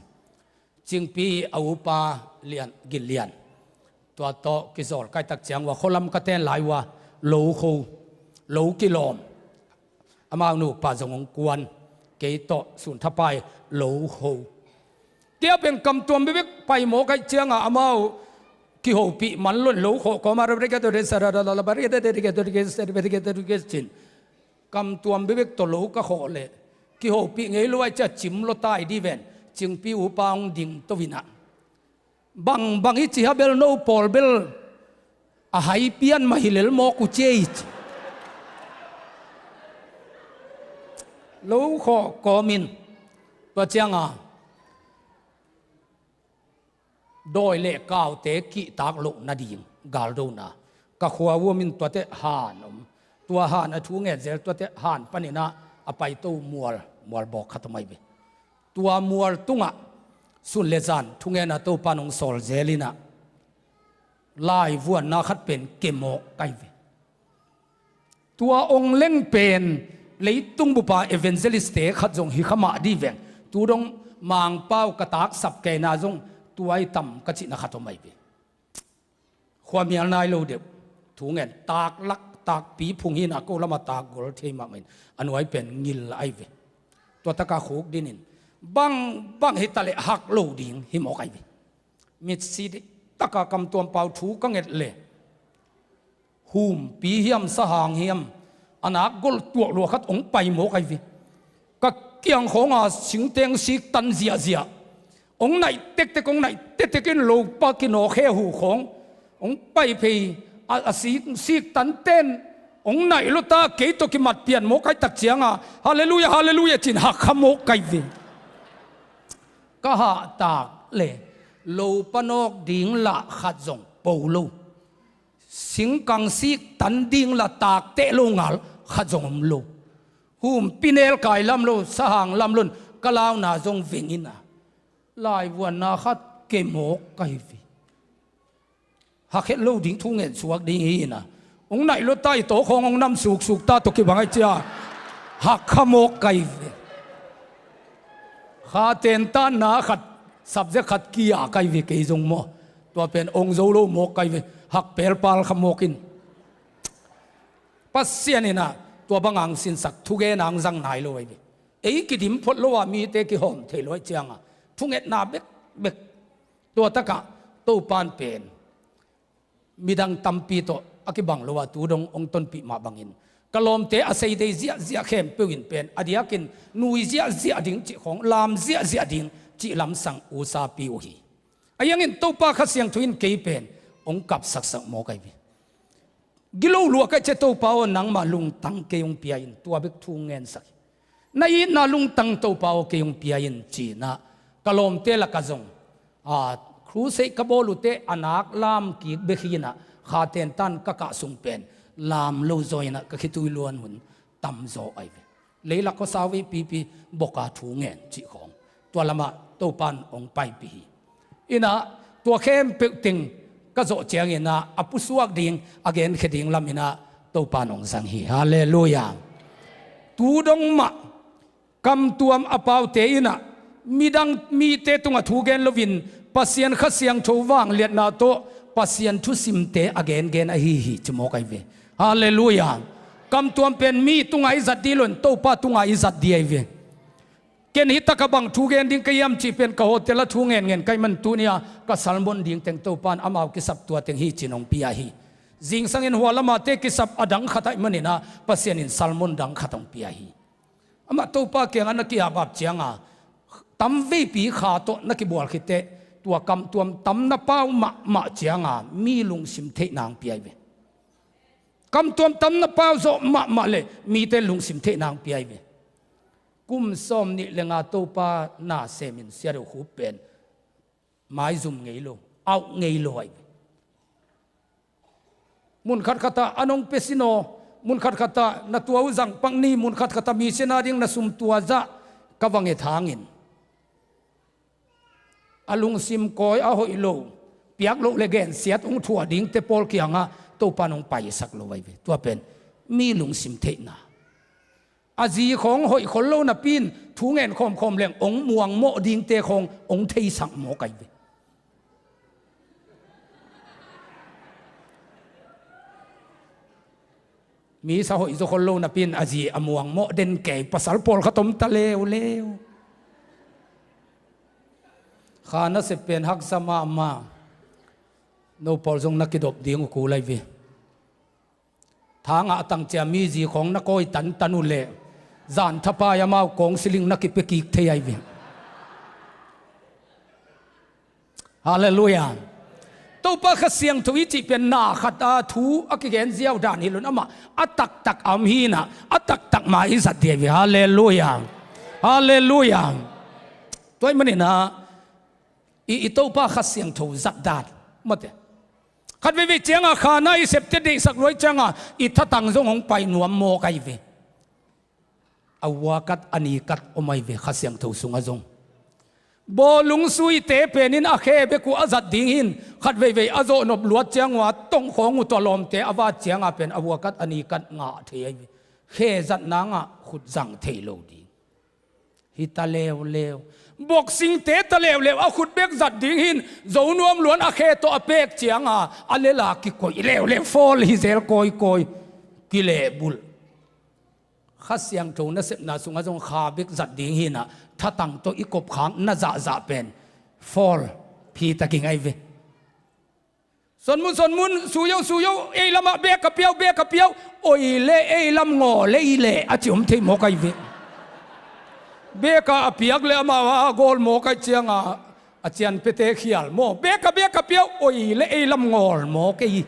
Cingpi a upa Lian, Gin Lian, tua tawh kizawl ka hih tak ciang ua, khualam ka ten lai ua, lo kho, lo kilawm. Amau nupa zong hong kuan, kei tawh sun thapai lo kho. Kei a pen kamtuam bekbek pai mawk ahih ciangah amau kihopih man lo in lo khawh kawmah, cin. Kamtuam bekbek tawh lo ka khawh leh kihopih ngei lo ahih ciah cim lua ta hi dih ven. Cingpi upa hong ding to inah, "Bangbang i cih a bel no pawl bel a hai pian mah hi lel mawk uh cia," i ci. Lo khawh kawmin, tua ciangah dawi le kaute kihtak loh nading galdona, ka khua uamin tuate han om. Tua han a thu nget zel, tuate han panin ah a paito mual, mual bawk khat om ahi ve. Tua mual tungah sun le zan thungetna Topa in hong sawl zel inah, laivuanna khat pen ke mawk ka hi ve. Tua ong leng pen leitung bupa evangelist-te khat zong hi kha mah dih veng. Tu dong Mangpau ka taksap keina zong tua hi tam ka cihna khat om ahi ve. Khuamial nai lo deuh, thu ngen, taklak, takpi phung hi inah ko lamah takgol thei mahmah in, a nuai pen ngil ahi ve. Tua takah khuk dinin, bangbang hi taleh hak lo ding hi mawk ahi ve. Mitsi dih takah kamtuam pau thu ka nget le, humpi hiam, sahang hiam, a nak gol tuak lua khat hong pai mawk ahi ve. Ka kiang khawnga singteng sik tan ziahziah. Hong naih tektek, hong naih tektek in lopa kinawk he uh khawng hong pai phei a, a sik, sik tanten hong naih lua ta, kei tawh kimat pian mawk ka hih tak cianga, "Halleluiah, halleluiah," ci-in hak kha mawk ka hi ve. Ka hahtak le lopa nawk ding lah khat zong po lo. Singkang sik tan ding lah takteh lo ngal khat zong om lo. Humpi nelkai lam lo, sahang lam lo in ka launa zong veng in a, laivuanna khat ke mawk ka hi ve. Hak het lo ding thu ngen suak ding hi in a, hong naih lua ta, i tawkhawng hong nam suksuk ta tawh kibang ahi cia, hak kha mawk ka hi ve. Kha tentanna khat, subject khat kia kai ve kei zong maw. Tua pen ong zo lo mawk kai ve, hak pelpal kha mawk in. Pasian in ah tua bang ang sinsak, thugen ang zang nai lo ai ve. Ei kidim phot lo a mite kihawm thei lo ai cianga thungetna bekbek. Tua takah Topan pen midang tampi tawh a kibang lo a tu dong ong tonpih mah bangin, ka lawmte a seidei ziahziah khempeuh in pen a diakin nui ziahziah ding cih khawng, lam ziahziah ding cih lamsang usapi uh hi. A iangin Topa Kha Siangtho in kei pen ong kapsaksak mawk ai ve. Gilo lua kai cia Topa aw, nangmah lungtang kei ong pia in, tua bek thu ngensak hi. Na itna lungtang Topa aw kei ong pia in cinah ka lawmte lakah zong, a, crusade ka bawl uhte a nak lam kik bek hinah kha tentan ka kah sung pen lam lo zaw inah ka khitui luan hun tamzaw ai ve. Leilak khuasau veipipi boka thu ngen cih khawng tua lamah Topan ong paipih hi. Inah tua khempeuh teng ka zawh cianginah a pusuak ding, a genkhia ding lam inah Topan ong zang hi. Halleluiah. Tu dong mah kamtuam a paute inah midang mite tungah thu gen loin Pasian Kha Siangtho vangliatna tawh Pasian thusimte a gengen ahi hi ci mawk ai ve. Halleluiah. Kamtuam pen mi tungah i zat dih loin Topa tungah i zat dih ai ve. Ken hi takah bang thu gen ding ka hiam cih pen ka hotel a thu ngenngen kai man tunia ka sermon ding teng Topan amau kisap tua teng hi cin ong pia hi. Zingsangin hua lamate kisap a dang khat aih maninah Pasian in sermon dang khat ong pia hi. Amah Topa kiangah na ki-apap cianga tamveipi kha tawh na kibual khitteh tua kamtuam tamna pau mahmah cianga mi lungsim theihna ang piai ve. Kamtuam tamna pau zawh mahmah le mite lungsim theihna ang piai ve. Kum sawm nih le nga Topa na semin siat uh khup pen maizum ngei lo, auh ngei lo ahi ve. Mun khatkhatah a nong pia sinaw, mun khatkhatah na tua uh zangpak ni, mun khatkhatah misina ding na sum tua zah ka va nget hangin a lungsim kawi a hoih lo, piak loh le gensiat hong thuah dingte pawl kiangah Topa nong paisak lo ahi ve. Tua pen mi lungsim theihna. A zi khawng hoih khol lo napi in thu ngen khawmkhawm leng ong muangmawh dingte khawng ong theisak mawk ahi ve. Mi sa hoih zaw khol lo napi in a zi a muangmawh den kei pasal pawlkhat om ta leuleu. Kha nasep pen haksa mahmah. No pawl zong na kidop ding uh kul ahi ve. Thangah a tangcia mi zi khawng na kawi tantan uh leh zan thapai amau kawng siling na kipia kik thei ahi ve. Halleluiah. Topa Kha Siangtho i cih pen na khat a thu a kigen ziau dan hi lo in amah a taktak a om hinah a taktak ma i zat dih ahi ve. Halleluiah. Halleluiah. Tua ahih maninah i, i Topa Kha Siangtho zat dan mate. Khat veivei cianga kha na i septe deihsak luai cianga i thatang zong hong pai nuam mawk ahi ve. A vua kat a ni kat om ahi ve Kha Siangtho sungah zong. Bawlung suite penin a khe bek uh a zat ding hin khat veivei a zawhnop luat ciang uh a tongkhawng uh tawh lawmte a vat cianga pen a vua kat a ni kat ngah thei ahi ve. Khe zat nangah khut zang thei lo ding. Hi ta leuleu. Boxingte ta leuleu a khut bek zat ding hin zo nuam luan a khe tawh a pek cianga a lela kikoih leuleu, fawl hi zel kawikawi. Kilehbulh. Kha Siangtho nasepna sungah zong kha bek zat ding hinah thatang tawh i kopkhak na zahzah pen fawl phi taking ahi ve. Sonmun, sonmun, suyo, suyo, ei lamah bek ka piau, bek ka piau, oi le ei lam ngawl ei le a ci om thei mawk ahi ve. Bek a piak le amah a gawl mawk ahi cianga a cian pete khial maw. Bek a, bek a piau, oi le ei lam ngawl mawk ei.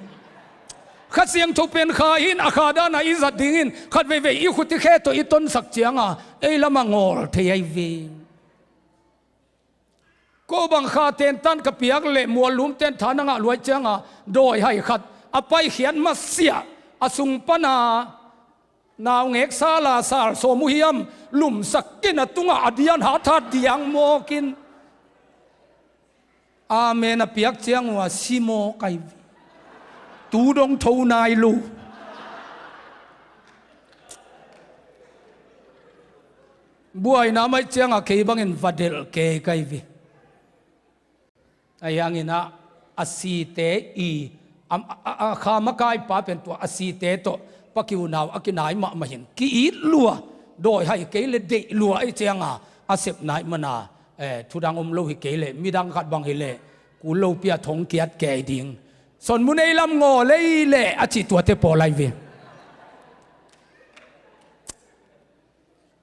Kha Siangtho pen kha hin a kha dana i zat dingin khat veivei i khut i khe tawh i tonsak cianga ei lamah ngawl thei ahi ve. Ko bang kha tentan ka piak le muallum ten tha na ngah luai cianga dawi hai khat a paikhiat masiah a sung pana naungek sala sal sawm uh hiam lumsak in a tungah a dian hathat diang mawkin. Amen a piak ciang uh a si mawk ahi ve. Tu dong tho nai lo. Buaina maih ciangah kei bangin va delh kei ka hi ve. Ahi hangin ah a site i, a, a, a, a kha makaipa pen tua a site tawh pa kiunau a kinai mahmah hin ki-it lua, dawi hai kei le deih lua ahi cianga a sep nai mana, eh, thudang om lo hi kei le midang khat bang hi le kul lopi a thong kiat kei ding. Son mun ei lam ngaw lei le a cih tuate pawl ahi ve.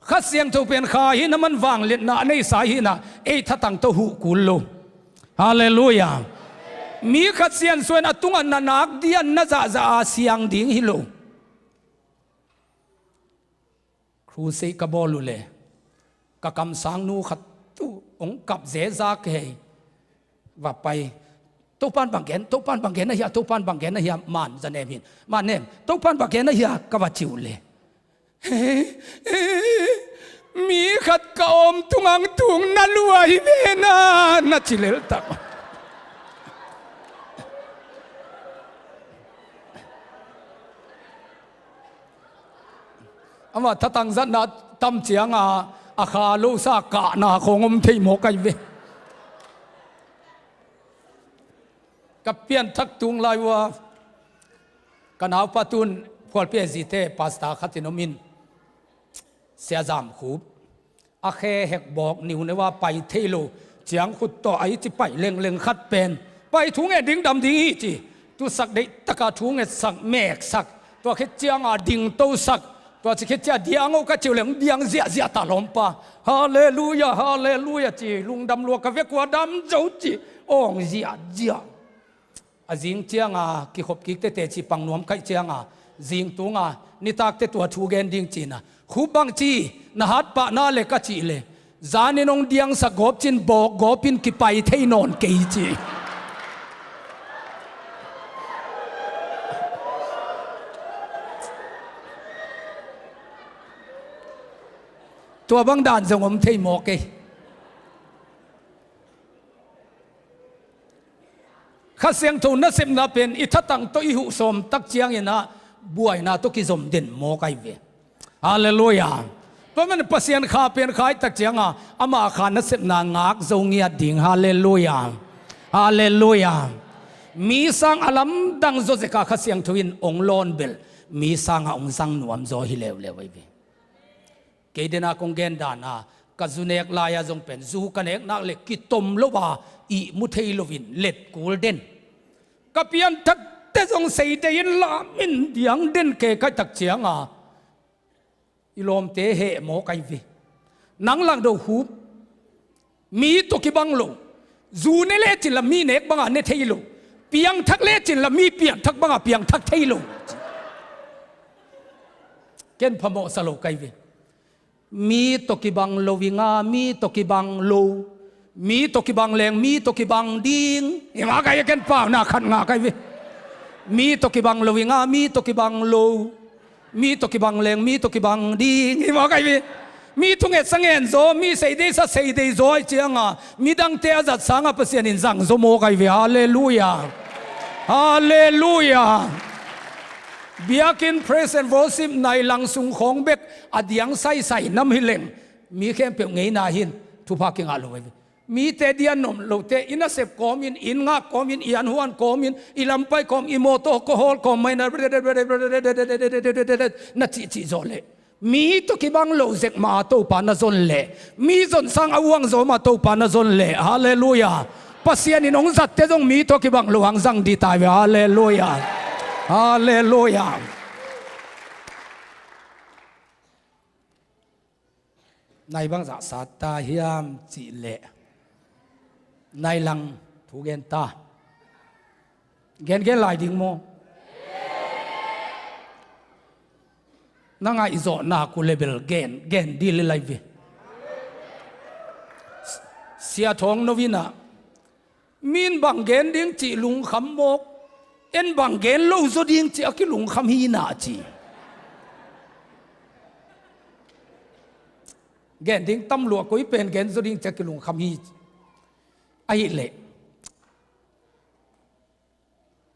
Kha Siangtho pen kha hi na man vangliatna a neisa hi na, ei thatang tawh huh kul lo. Halleluiah. Mi khat siansuan a tungah na nak dian na zahzah a siang ding hi lo. Crusade ka bawl uh le ka kamsang nu khat tu hong kap zeza kei va pai. Topan bang gen, Topan bang gen ahia, Topan bang gen ahia, man za nem hin. Man nem, Topan bang gen ahia, ka va ci uh le. Mi khat ka om tungang tung na lua hi ve na, na ci lel tak. Amah thatang zatna tam cianga a kha losa kahna khong om thei maw kai ve. Ka pianthak tung lai ua ka naupa tun phualpi a zite pasta khatin om in, Sia Zam Khup. A khe hek bawk niuneu a pai thei lo, ciang khut tawh a i ci pai lengleng khat pen pai thu nget ding dam ding hi ci. Tusak deih taka thu ngetsak meksak, tua khit cianga dingtosak, tua ci khit cia diang o ka ciu leng diang ziahziah ta lawmpa. Halleluiah, halleluiah ci lungdam lua ka vekua dam zo ci awng ziahziah. A zing cianga kikhop kik tete ci pang nuam kaih cianga zing tunga nitakte tua thu gen ding cina, Khup bang ci na hat pahna le ka cih le zanin hong diangsak gawp cin bawk gawpin kipai thei nawn kei ci. Tua bang dan zong om thei maw kei. Kha Siangtho nasepna pen i thatang tawh i huh sawm tak ciangin ah buaina tawh kizom den maw kai ve. Halleluiah. Tua man Pasian kha pen khai tak cianga ama kha nasepna ngak zo ngiat ding. Halleluiah. Halleluiah. Mi sang a lamdang zaw zeka Kha Siangtho in ong lawn bel mi sanga ong zang nuam zaw hi leuleu ai ve. Kei dena kong gen dana ka zu nek lai-a zong pen zu ka nek nak le kitom lo a ihmu thei loin let kul den. Ka pianthakte zong seidei in lamin diang den ke kai tak cianga i lawmte heh maw kai ve. Nang langdo Khup. Mi tawh kibang lo. Zu ne lecin la mi nek banga ne thei lo. Piangthak lecin la mi piangthak banga piangthak thei lo. Ken phamawhsa lo kai ve. Mi tawh kibang lo inga mi tawh kibang lo. Mi tawh kibang leng mi tawh kibang ding. Inga kai ken pauna khat nga kai ve. Mi tawh kibang lo inga mi tawh kibang lo. Mi tawh kibang leng mi tawh kibang ding hi maw kai ve. Mi thungetsa ngen zaw mi seideisa seidei zaw ai cianga midangte a zat sanga Pasian in zang zaw maw kai ve. Halleluiah. Halleluiah. Biakinn praise and worship nai lang sung khawng bek a diang saisai nam hi leng mi khempeuh ngeina hin thupha kingah lo ai ve. Mite dian nom lote i nasep kawmin, inn ngak kawmin, i anhuan kawmin, i lampai kawm, i mawtaw kahawl kawm mai na na cihcih zawh leh mi tawh kibang lo zek ma Topa na zon leh mi zon sang a uang zaw ma Topa na zon leh. Halleluiah. Pasian in hong zatte zong mi tawh kibang lo hang zang dih tai ve. Halleluiah. Halleluiah. Nai bangzah sat ta hiam cih leh nai lang thu gen ta. Gengen lai ding maw? Na ngaihzawh nak uh le bel gen, gen dih le lai ve. Sia Thawng No in ah Min bang gen ding cih lungkham mawk, en bang gen lo zaw ding cih a kilungkham hi na ci. Gen ding tam lua koi pen gen zaw ding cih a kilungkham hi. Ahih leh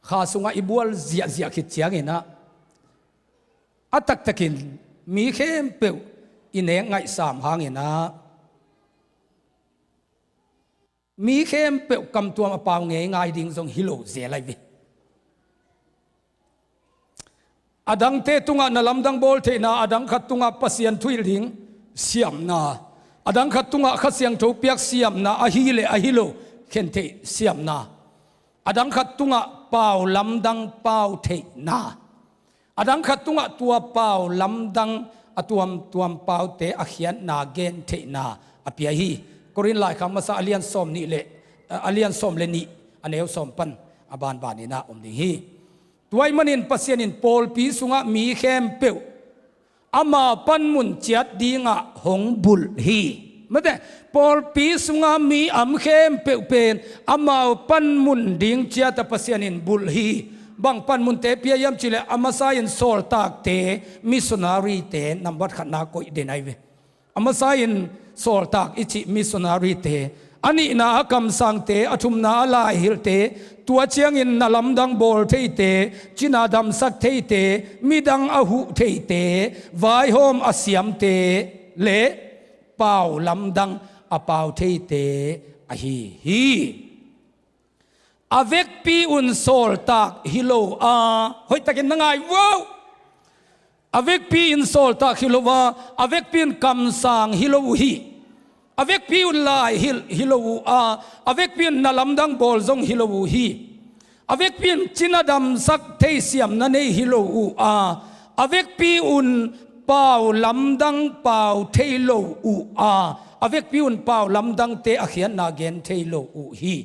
kha sungah i bual ziahziah khit ciangin ah a taktakin mi khempeuh i nek ngaihsam hangin ah mi khempeuh kamtuam a pau ngeingai ding zong hi lo zel ahi ve. A dangte tungah na lamdang bawl theihna, a dang khat tungah Pasian thuhilh ding siamna, a dang khat tungah Kha Siangtho piak siamna, ahi le ahi lo khen theih siamna, a dang khat tungah pau lamdang pau theihna, a dang khat tungah tua pau lamdang a tuamtuam paute a khiatna gen theihna a pia hi. Korin laikhak masa a lian sawm nih le, a lian sawm le nih, a neu sawm pan a banbanin ah om ding hi. Tua ahih manin Pasian in pawlpi sungah mi khempeuh ama panmun ciat dingah hong bulh hi. Mate, pawlpi sungah mi om khempeuh pen amau panmun ding ciat a Pasian in bulh hi. Bang panmunte pia hiam cih leh, a masa in sawltakte, missionary-te, nambat khatna koih den ahi ve. A masa in sawltak i cih missionary-te, a nihna a kamsangte, a thumna a laihilhte, tua ciangin na lamdang bawl theite, cina damsak theite, midang a huh theite, vaihawm a siamte le pau lamdang a pau theite ahi hi. A vekpi un sawltak hi lo a, hoihtakin na ngai vo. A vekpi in sawltak hi lo a, a vekpi in kamsang hi lo uh hi. A vekpi un laihilh hi lo uh a, a vekpi un na lamdang bawl zong hi lo uh hi. A vekpi un cina damsak theisiamna nei hi lo uh a, a vekpi un pau lamdang pau thei lo uh a, a vekpi un pau lamdangte a khiatna gen thei lo uh hi.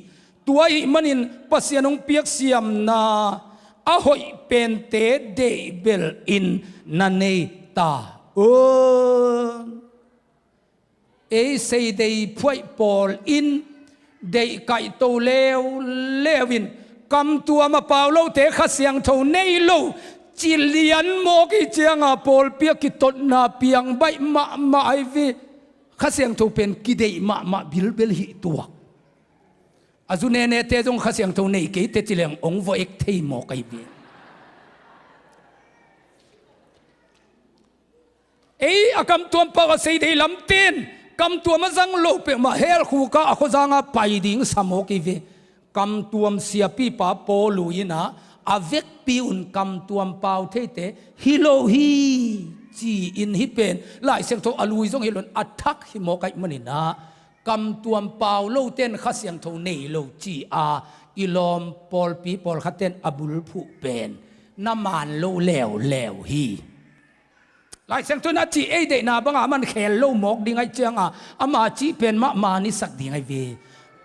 Tua ahih manin Pasian hong piak siamna a hoih pente deihbelh in na nei ta un. Ei seidei phuaih pawl in deih kaihto leuleu in kamtuam a pau lote Kha Siangtho nei lo ci lian mawk i cianga pawlpi a kitotna piang baih mahmah ahi ve. Kha Siangtho pen kideih mahmah bilbel hi tuak. A zu nenete zong Kha Siangtho nei kei teci leng ong vawh ek thei mawk ahi ve. Ei a kamtuam pau a seidei lamten kamtuam a zang lo peuhmah hell khukah a khuazanga pai ding sa mawk ahi ve. Kamtuam siapipa Paulu in ah a vekpi un kamtuam pau theite hi lo hi ci-in hih pen Lai Siangtho a lui zong hi lo in a thak hi mawk ahih manin ah kamtuam pau loten Kha Siangtho nei lo ci-a i lawm pawlpi pawlkhatten a bulphuh pen na maan lo leuleu hi. Lai Siangtho in a cih ei deihna banga a man khel lo mawk ding ahih cianga ama cih pen mah maan i sak ding ahi ve.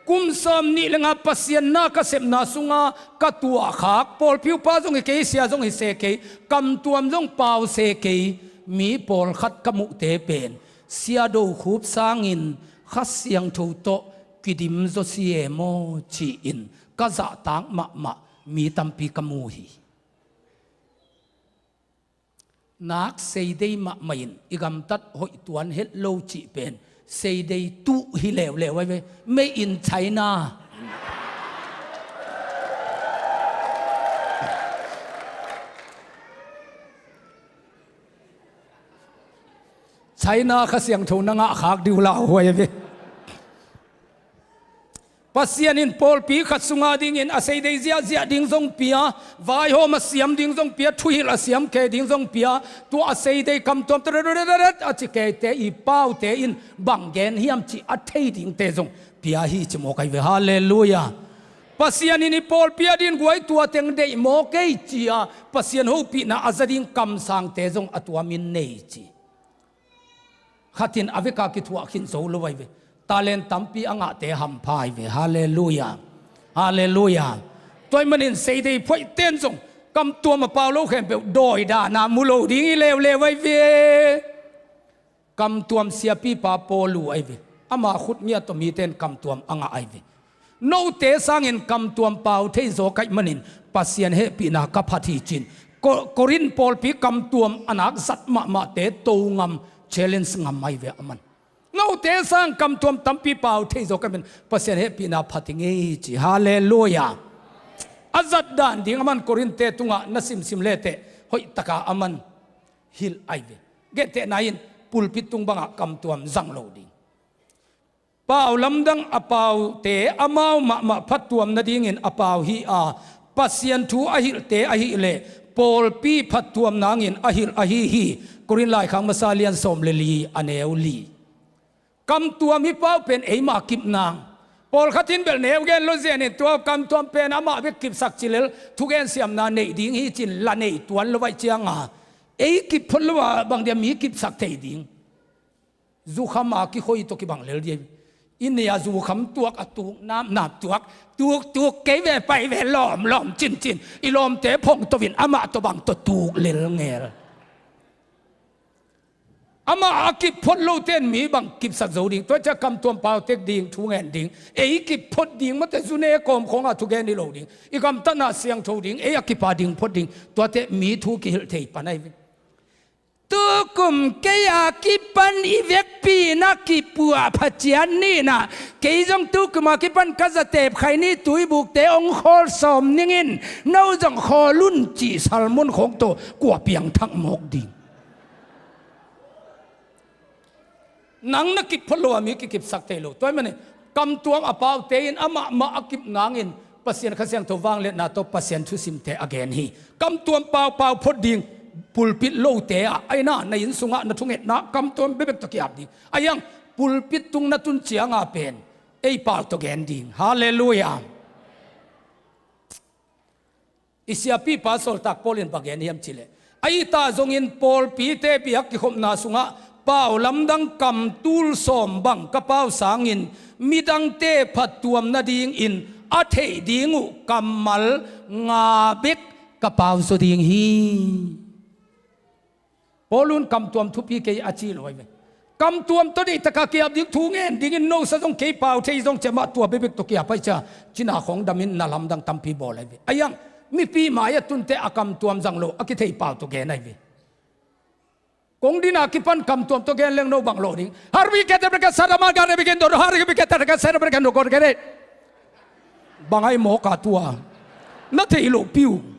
Kum sawm nih le nga Pasian na ka sepna sunga ka tuahkhak pawlpi upa zong hi kei, sia zong hi se kei, kamtuam zong pau se kei, mi pawlkhat ka muhte pen Sia Do Khup sangin Kha Siangtho tawh kidim zaw si e maw ci-in ka zahtak mahmah mi tampi ka mu hi. Nak seidei mahmah in i gamtat hoih tuan het lo cih pen seidei tuh hi leuleu ahi ve. Made in China. China Kha Siangtho na ngahkhak ding uh lauhuai ahi ve. Pasian in pawlpi khat sunga dingin a seidei ziahziah ding zong pia, vaihawm a siam ding zong pia, thuhilh a siam kei ding zong pia, tua a seidei kamtuam tararat a ci keite i paute in bang gen hiam cih a thei dingte zong pia hi ci mawk ahi ve. Halleluiah. Pasian in i pawlpi a dingin guai tua teng deih mawk ei ci-a Pasian hopihna a za ding kamsangte zong a tuamin nei ci. Khat in a veka kithuah khin zo lo ahi ve. Talent tampi a ngahte hampha ahi ve. Halleluiah. Halleluiah. Tua ahih manin seidei phuaihten zong kamtuam a pau lo khempeuh dawi dahna mu lo ding hi leuleu ahi ve. Kamtuam siapipa Paulu ahi ve. Ama khut ngiat tawh mite in kamtuam a ngah ahi ve. Note sangin kamtuam pau thei zaw ka hih manin Pasian hehpihna ka phat hi ci-in Ko-, Korin pawlpi kamtuam a nak zat mahmahte to ngam, challenge ngam ahi ve a man. Note sang kamtuam tampi pau thei zaw ka hih manin Pasian hehpihna phat hi ngei ci. Halleluiah. A zat dan ding a man Korin-te tungah na simsim leteh hoihtaka a man hilh ahi ve. Gentehna in pulpit tung bangah kamtuam zang lo ding. Pau lamdang a paute amau mahmah phattuam nadingin a pau hi a, Pasian thu a hilhte ahileh pawlpi phattuam nangin a hilh ahi hi. Korin laikhak masa lian sawm le li a neu li. Kamtuam hi pau pen eima kip nang. Pawlkhat in bel neu gen lo zianin tua kamtuam pen amah bek kipsak cilel thugen siamna neih ding hi cin la nei tuan lo vaih cianga ei kip phot lo a bang dia mi kipsak thei ding. Zukham a kikhoi tawh kibang lel dia. I nia zukham tuak a tuk napnap tuak, tuk tuk kei ve pai ve lawm lawm cincin i lawmte phong tawhin amah tawh bang tawh tuk lel ngel. Amah a kip phot lote in mi bang kipsak zo ding. Tua cia kamtuam pau tek ding, thu ngen ding. Ei kip phot ding mate zune kawm khawngah thugen hi lo ding. I gamtatna siangtho ding, ei a kipa ding phot ding. Tuate mi thu kihilh thei pan ahi ve. Tukum kei a kipan i vekpi na kipuah phacian nina. Kei zong tukum a kipan ka zatep khai ni tuibukte ong khawl sawm ningin no zong khawl un cih salmun khawng tawh kua piangthak mawk ding. Nang na kip phot lo a mi kikipsak thei lo. Tua ahih manin kamtuam a paute in amah mah a kip nangin Pasian Kha Siangtho vangliatna tawh Pasian thusimte a gen hi. Kamtuam pau pau phot ding pulpit lote ah aina na inn sungah na thungetna kamtuam bebek tawh kiap ding. A hiang pulpit tung na tun cianga pen ei pau tawh gen ding. Halleluiah. I siapipa sawltak Paul in bang gen hiam cihleh, a itah zongin pawlpite biak kikhopna sungah pau lamdang kam tul sawm bang ka pau sangin midangte phattuam nadingin a theih ding uh kammal nga bek ka pau zaw ding hi. Paul un kamtuam thupi kei a ci lo ahi ve. Kamtuam tawh deihtakah kiap ding thu ngen dingin nosa zong kei pau thei zong ciamah tua bebek tawh kiap ahi cia cina khawng damin na lamdang tampi bawl ahi ve. A hiang mipi mai-ah tunte a kamtuam zang lo a kithei pau tawh gen ahi ve. Kong dina kipan kamtuam tawh gen leng no bang lo ding. Harbi kete breke sarama gare bikin dodo harbi kete breke sarama breke no gor gere. Bang ahi mawk a tua na thei lo piu.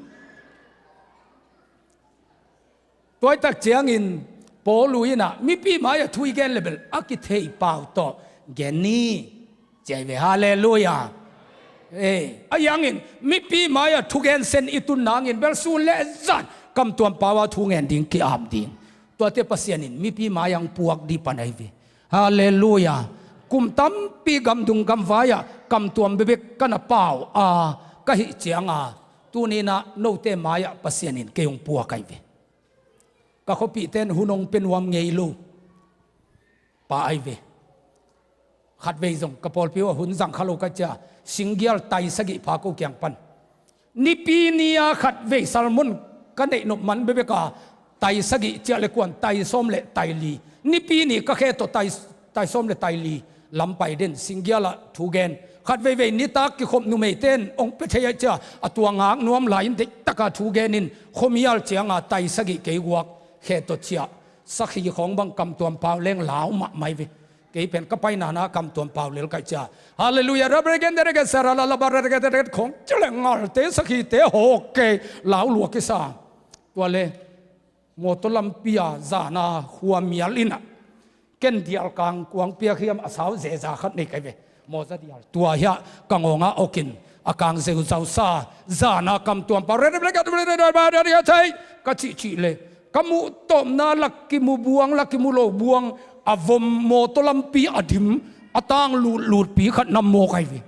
Tuaitak ciangin Paul uh inah mipi mai-ah thu i gen le bel a kithei pau tawh gen ni. Ciai ve, halleluiah. Eh, a hiangin mipi mai-ah thugen sen i tun nangin bel sun le zan kamtuam pau-ah thu ngen ding ki-am ding. Tuate Pasian in mipi mai-ah hong puak dih pan ahi ve. Halleluiah. Kum tampi gamdung gamvai-ah kamtuam bebek ka na pau a ka hih cianga tuninah note mai-ah Pasian in kei hong puak ahi ve. Ka khuapihte in hun hong pia nuam ngei lo pa ahi ve. Khatvei zong ka pawlpi uh a hun zang kha lo ka cia singgial tai sagih pha ko kiang pan. Nipi ni-a khatvei salmun ka neih nop man bebek a tai sagih ciah le kuan tai sawm le tai li. Nipi ni ka khe tawh tai, tai sawm le tai li lam pai den singgial ah thu gen. Khatveivei nitak kikhop numeite in hong pia thei ahi cia a tua ngak nuam lai-in deihtaka thu genin khuamial cianga tai sagih kei guak khe tawh ciah. Sakhi khawng bang kamtuam pau leng lau mahmah hi ve. Kei pen ka paina na kamtuam pau lel kaih cia. Halleluiah. Rabregen deregen sara la la baregen deregen khawng cia le ngalte sakhite hawk kei lau lua kisa. Tua le mawtaw lampi-a zana khuamial inah ken dial kang kuang piak hiam a sau zeza khat nei kai ve. Mawza dial tua hiah ka ngawngah awkin a kang zeuzausa zana kamtuam pau rere thei ka cihcih le ka muh tawpna lak kimu buang lak kimu lo buang a vom mawtaw lampi a dim a tang lutlutpi khat nam maw kai ve.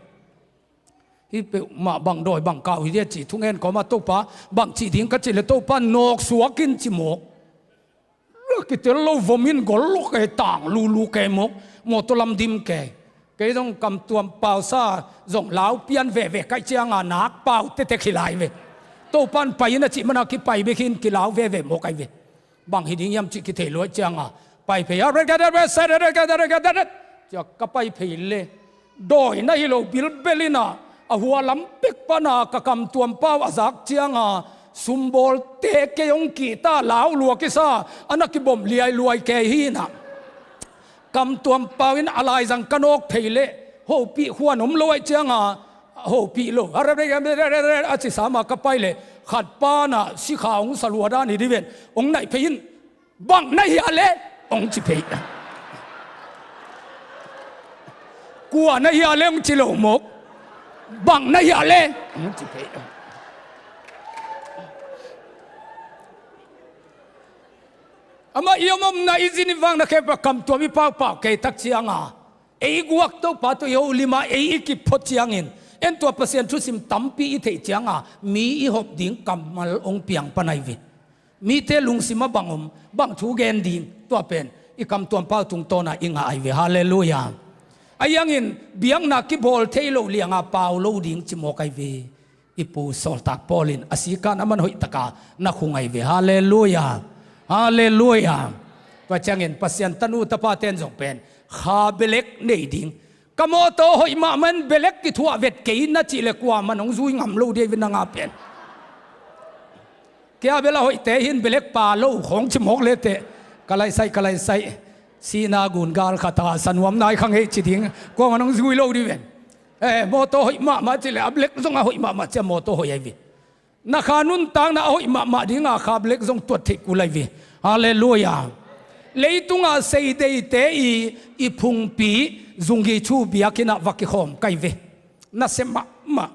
Hih peuhmah bang dawi bang kau hi dia cih thungen kawmah Topa bang cih ding ka cih le Topa nawk suakin ci mawk. Kitel lo vom in gol lo kei tang lulu kei mawk mawtaw lam dim kei. Kei zong kamtuam pausa zong lau pian veve kaih cianga nak pau tete khilai ve. Topan pai in a cih mana kipai bek hin kilau veve mawk ai ve. Bang hi ding hiam cih kithei luai cianga pai phei a cia ka pai phei le dawi na hi lo bilbel inah a hua lam pek pana ka kamtuam pau a zak cianga sumbawlte kei hong kihta lau lua kisa a na kibom liailuai kei hi inah kamtuam pau in a laizang ka nawk phei le hopih huan om lo aih cianga hopih lo a cisa ma ka pai le khat pana sikha hong salua dan hi diven hong naih phei in bang na hia le hong ci phei. Kua na hia le hong ci lo mawk. Bang na hia le hong ci phei. Amah i om omna i zin i vakna khempeuh kamtuam i paupau kei tak cianga ei guak Topa tawh i holim a ei i kip phot ciangin en tua Pasian thusim tampi i theih cianga mi i hop ding kammal hong piang pan ahi ve. Mite lungsim a bang om, bang thu gen ding, tua pen i kamtuam pau tungtawna i ngah ahi ve. Halleluiah. Ahi hangin biakna kibawl thei lo lianga pau lo ding ci mawk ahi ve. I pu sawltak Paul in a sikan a man hoihtaka na khung ahi ve. Halleluiah. Halleluiah. Tua ciangin Pasian tanu tapaten zong pen kha belek nei ding. Ka mawtaw hoih mahmah in belek kithuah vet kei na cih le kuaman hong zui ngam lo dei ve nanga pen. Kei a bel a hoihte hin belek pa lo khawng ci mawk leteh ka laihsaih ka laihsaih. Sihna gun gal khat a sanuam nai khang hei ci ding kuaman hong zui lo dei ve. Eh, mawtaw hoih mahmah cih le a belek zong a hoih mahmah cia mawtaw hoih ahi ve. Na kha nuntakna a hoih mahmah dinga kha belek zong tuat theih kul ahi ve. Halleluiah. Leitunga seideite i, i phungpi zunggi chu biakinnah va kikhawm kai ve. Nasia mahmah.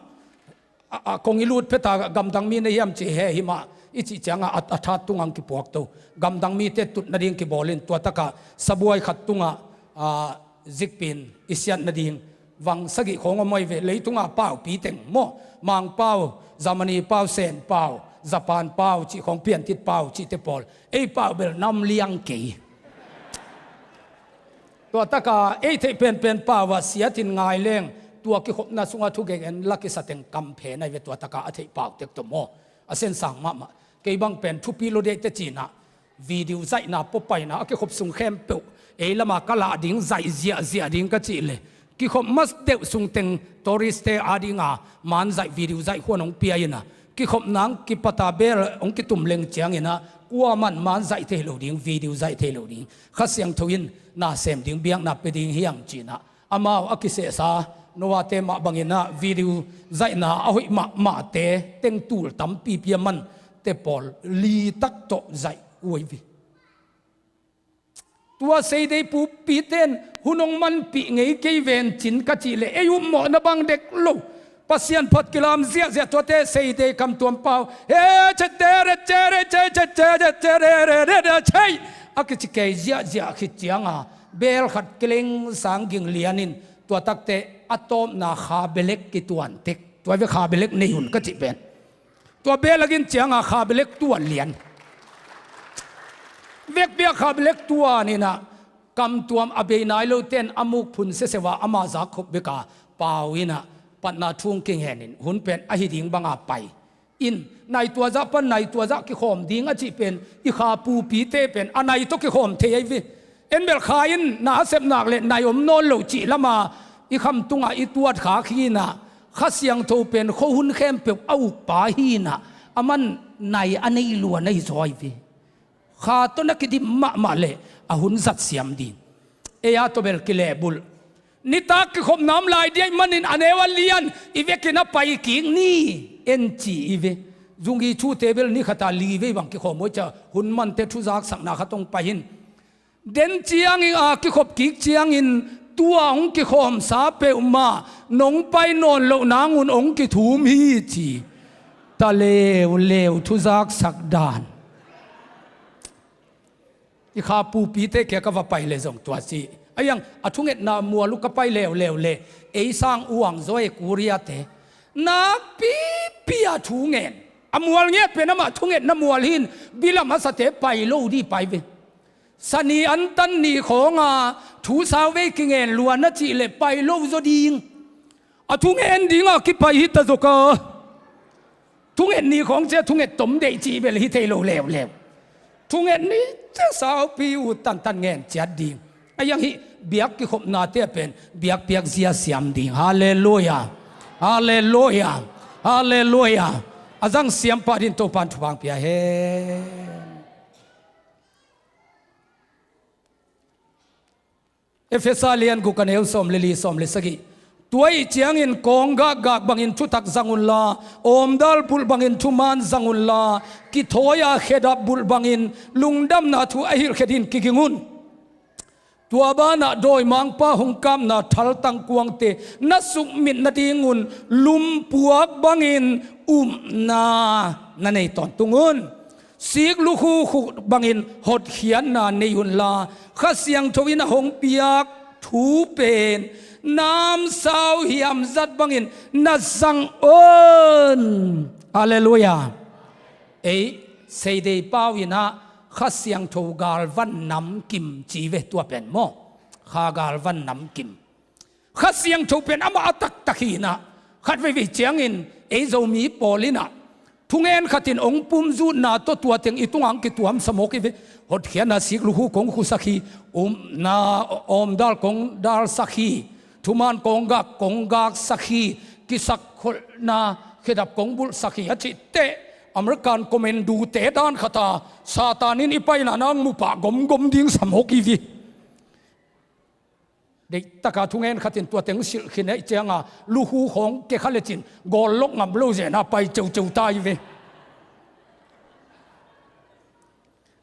A, a kong i lut pheta gamdang mi na hiam ci he himah i cih cianga a, a that tungang kipuak to. Gamdang mite tut nading kibawlin tua takah sabuai khat tungah a, zikpin i siat nading vang sagih khawng om ahi ve. Leitunga paupi teng maw, Mangpau, Germany pau, Sen pau, Japan pau cih khawng, piantit pau cihte pawl, ei pau bel nam liang kei. Tua taka ei theih penpen pau ah siatin ngai leng tua kikhopna sungah thugeng en la kisa teng kamphen ahi ve. Tua taka a theih pau tek tawh maw, a sensang mahmah. Kei bang pen thupi lo deihte cinah video zaihna pawpaina a kikhop sung khempeuh ei lama ka lah ding zaih ziahziah ding ka cih le kikhop mas deuh sungteng tourist-te adinga man zaih video zaih khuan hong pia ina kikhop nang kipata bel hong kitum leng ciangina kuaman man zaih thei lo ding, video zaih thei lo ding, Kha Siangtho in na sem ding, biakna pe ding hiang cinah amau a kisehsa Noah-te mah banginah video zaihna a hoih mahmahte teng tul tampipi a man te pawl litak tawh zaih uh ahi ve. Tua seidei pupiten hun hong manpih ngei kei vencin ka cih le ei upmawhna bang dek lo. Pasian phat kilam ziahziah tuate seidei kamtuam pau he cete re cere ce cete re cere re re cei a kici kei ziahziah khit cianga bel khat kileng sang ging lianin tua takte a tawpna kha belek kituan tek. Tua ve kha belek nei hun ka cih pen. Tua belek in cianga kha belek tuan lian. Vekpi-a kha belek tuan inah kamtuam a bei nai loten a muk phun seseu a ama zak khop beka pau inah patna thung kinghenin hun pen ahi ding banga pai in nai tua zah pan nai tua zah kikhawm ding a cih pen i kha pupite pen a nai tawh kikhawm thei ahi ve. En bel kha in na a sep nak le nai om nawn lo cih lama i kham tungah i tuat khak hinah Kha Siangtho pen khuahun khempeuh a ukpa hinah a man nai a nei luan ahi zaw ahi ve. Kha tawh na kidim mahmah le a hun zat siam ding. Ei a tawh bel kilehbulh. Nitak kikhopna om lai diai manin a neu a lian i vekin a pai kik ni en ci i ve. Zunggi chute bel ni khata li vei bang kikhawm huai cia hun mante thuzaksakna khat hong pai hin. Den ciangin a kikhop kik ciangin tua hong kikhawmsa peuhmah nong pai nawn loh nangun hong kithum hi ci. Ta leuleu thuzaksak dan. I kha pupite kia ka va pai le zong tua ci. A iang a thungetna mual uh ka pai leuleu le ei sang uang zaw e Korea-te. Nakpipi a thungen. A mual ngiat pen amah thungetna mual hin bilam a sate pai lo di pai ve. Sani antan ni khawnga thu sau vei kingen luan a cih le pai lo zaw ding. A thungen dinga kipai hi ta zawka. Thunget ni khawng cia thunget tom deih cih bel hi thei lo leuleu. Thunget ni cia saupi uh tantan ngen ciat ding. A iang hih biak kikhopnate a pen biakpiak zia siam ding. Halleluiah. Halleluiah. Halleluiah. A zang siam pah din Topan thupha pia hen. Efesa lian guk a neu sawm le li sawm le sagih. Tua ih ciangin kawng gakgak bangin thutak zang unla, awmdal bulh bangin thuman zang unla, kithawi-a khedap bulh bangin lungdamna thu a hilh khe din kiging un. Tua banah dawimangpa hong kapna thaltang kuangte na sukmit nadingun lumpuak bangin upna na nei tawntung un. Sik lukhu khuk bangin hotkhiatna nei unla, Kha Siangtho in a hong piak thu pen namsau hiamzat bangin na zang un. Halleluiah. Ei, Seidei pau in ah Kha Siangtho galvan namkim ci ve, tua pen maw? Kha galvan namkim. Kha Siangtho pen amah a taktak hi in ah, khat veivei ciangin ei Zomi pawl in ah thungen khatin hong pumzutna tawh tua teng i tungah hong kituamsa mawk hi ve. Hotkhiatna sik lukhu kong khusak hi, upna awmdal kong dalsak hi, thuman kong gak kong gaksak hi, kisakkholhna khedap kong bulhsak hi a cih teh American commando-te dan khata Satan in i paina nang mu pah gomgom ding sa mawk hi ve. Deihtaka thungen khatin tua teng silh khin ahih cianga lukhu khawng kekha lecin gawl lok ngam lo zena pai ceuceu ta hi ve.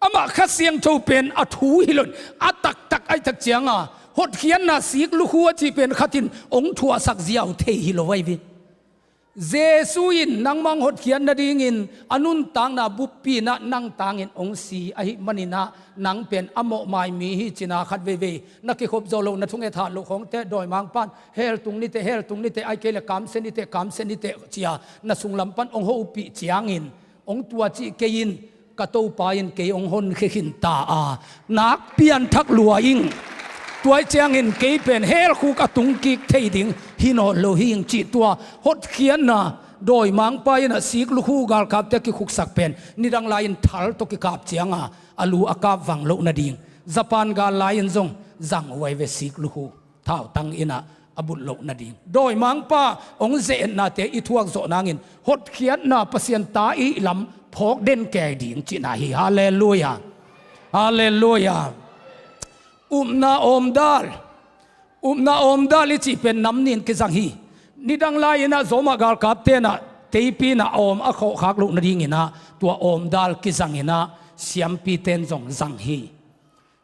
Amah Kha Siangtho pen a thu hi lo in, a taktak ahih tak cianga hotkhiatna sik lukhu a cih pen khatin hong thuahsak ziau thei hi lo ahi ve. Jesu in nangmah hong hotkhiat nadingin a nuntakna buppi in ah nang tangin hong si ahih manin ah nang pen a mawhmai mi hi cin ah khat veivei na kikhop zawh loh, na thunget hat loh khawngte dawimangpan hell tung ni teh, hell tung ni teh, ahih kei leh kamsia ni teh, kamsia ni teh ci-a na sunglam pan hong hopih ciangin hong tua cih kei in, ka Topa in kei hong honkhia khin ta a, nak pianthak lua ing. Tua ahih ciangin kei pen hell khuk a tungkik thei ding hi nawn lo hi ing cih tua hotkhiatna dawimangpa in ah sik lukhu galkapte a kikhuksak pen nidang lai-in thal tawh kikap cianga a lu a kap vang loh nading, Japan gal lai-in zong zang uh ahi ve sik lukhu. Thautang in ah a bulh loh nading. Dawimangpa hong ze-etnate i thuak zawh nangin hotkhiatna Pasian ta i lam phawk den kei ding cihna hi. Halleluiah. Halleluiah. Upna awmdal. Upna awmdal i cih pen nam nih in kizang hi. Nidang lai-in ah Roma galkapte in ah teipi in ah a awm a khawhkhak loh nadingin ah tua awmdal kizang in ah siampite in zong zang hi.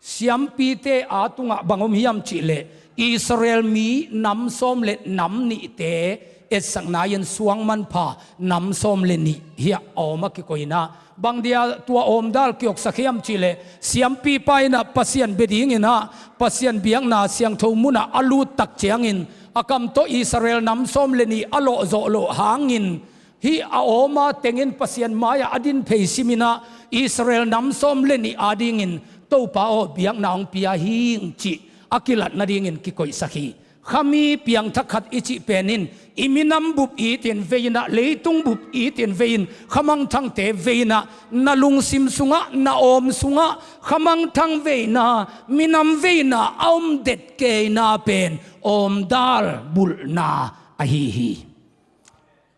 Siampite a tungah bang om hiam cih leh Israel mi nam sawm le nam nihte etsakna-in suang manpha nam sawm le nih hi a awm a kikoih in ah, bang dia tua awmdal kioksak hiam cih leh siampipa in ah Pasian bia dingin ah Pasian biakna siangtho munah a lut tak ciangin a kam tawh Israel nam sawm le nih a lawhzawh loh hangin hih a awma tengin Pasian mai-ah a din phei simin ah Israel nam sawm le nih adingin Topa aw biakna hong pia hing cih a kilat nadingin kikoihsak hi. Khami piangthak khat i cih pen in i minam bup itin vei in ah, leitung bup itin vei in, khamangthangte vei in ah, na lungsim sungah, na awm sungah khamangthang veina, minam veina a om det keina pen awmdal bulhna ahi hi.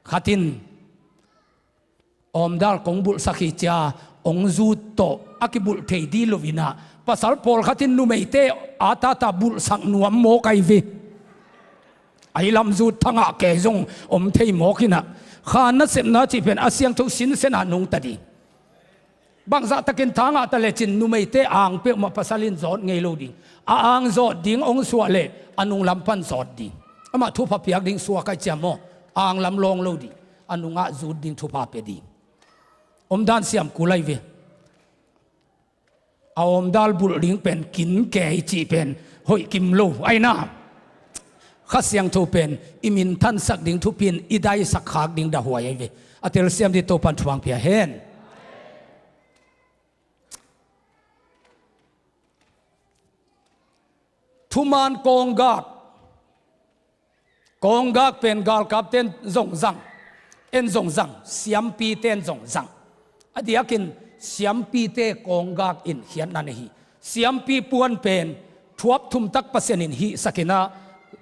Khat in awmdal kong bulhsak hi ci-a hong zut tawh a kibulh thei dih lo in ah, pasal pawlkhat in numeite a tata bulhsak nuam mawk ahi ve. Ahi lam zut thangah kei zong om thei mawk in ah, kha nasepna cih pen a siangtho sinsen a nungta ding. Bangzah takin thangah ta lecin numeite ang peuhmah pasal in zawt ngei lo ding. A ang zawt ding hong suah leh a nunglam pan zawt ding. Amah thupha piak ding suak ahi ciam maw? A ang lam lawng lo ding. A nungah zut ding thupha pia ding. Omdan siam kul ahi ve. A omdal bulh ding pen kin kei cih pen hoih kim lo ahi na. Kha Siangtho pen i minthansak ding thupi in i daisak khak ding dahhuai ahi ve. A telsiam ding Topan thupha pia hen. Thuman kawnggak. Kawnggak pen galkapte in zong zang. En zong zang. Siampite in zong zang. A diakin siampite kawnggak in khiatna nei hi. Siampi puan pen thuap thum tak Pasian in hihsak in ah,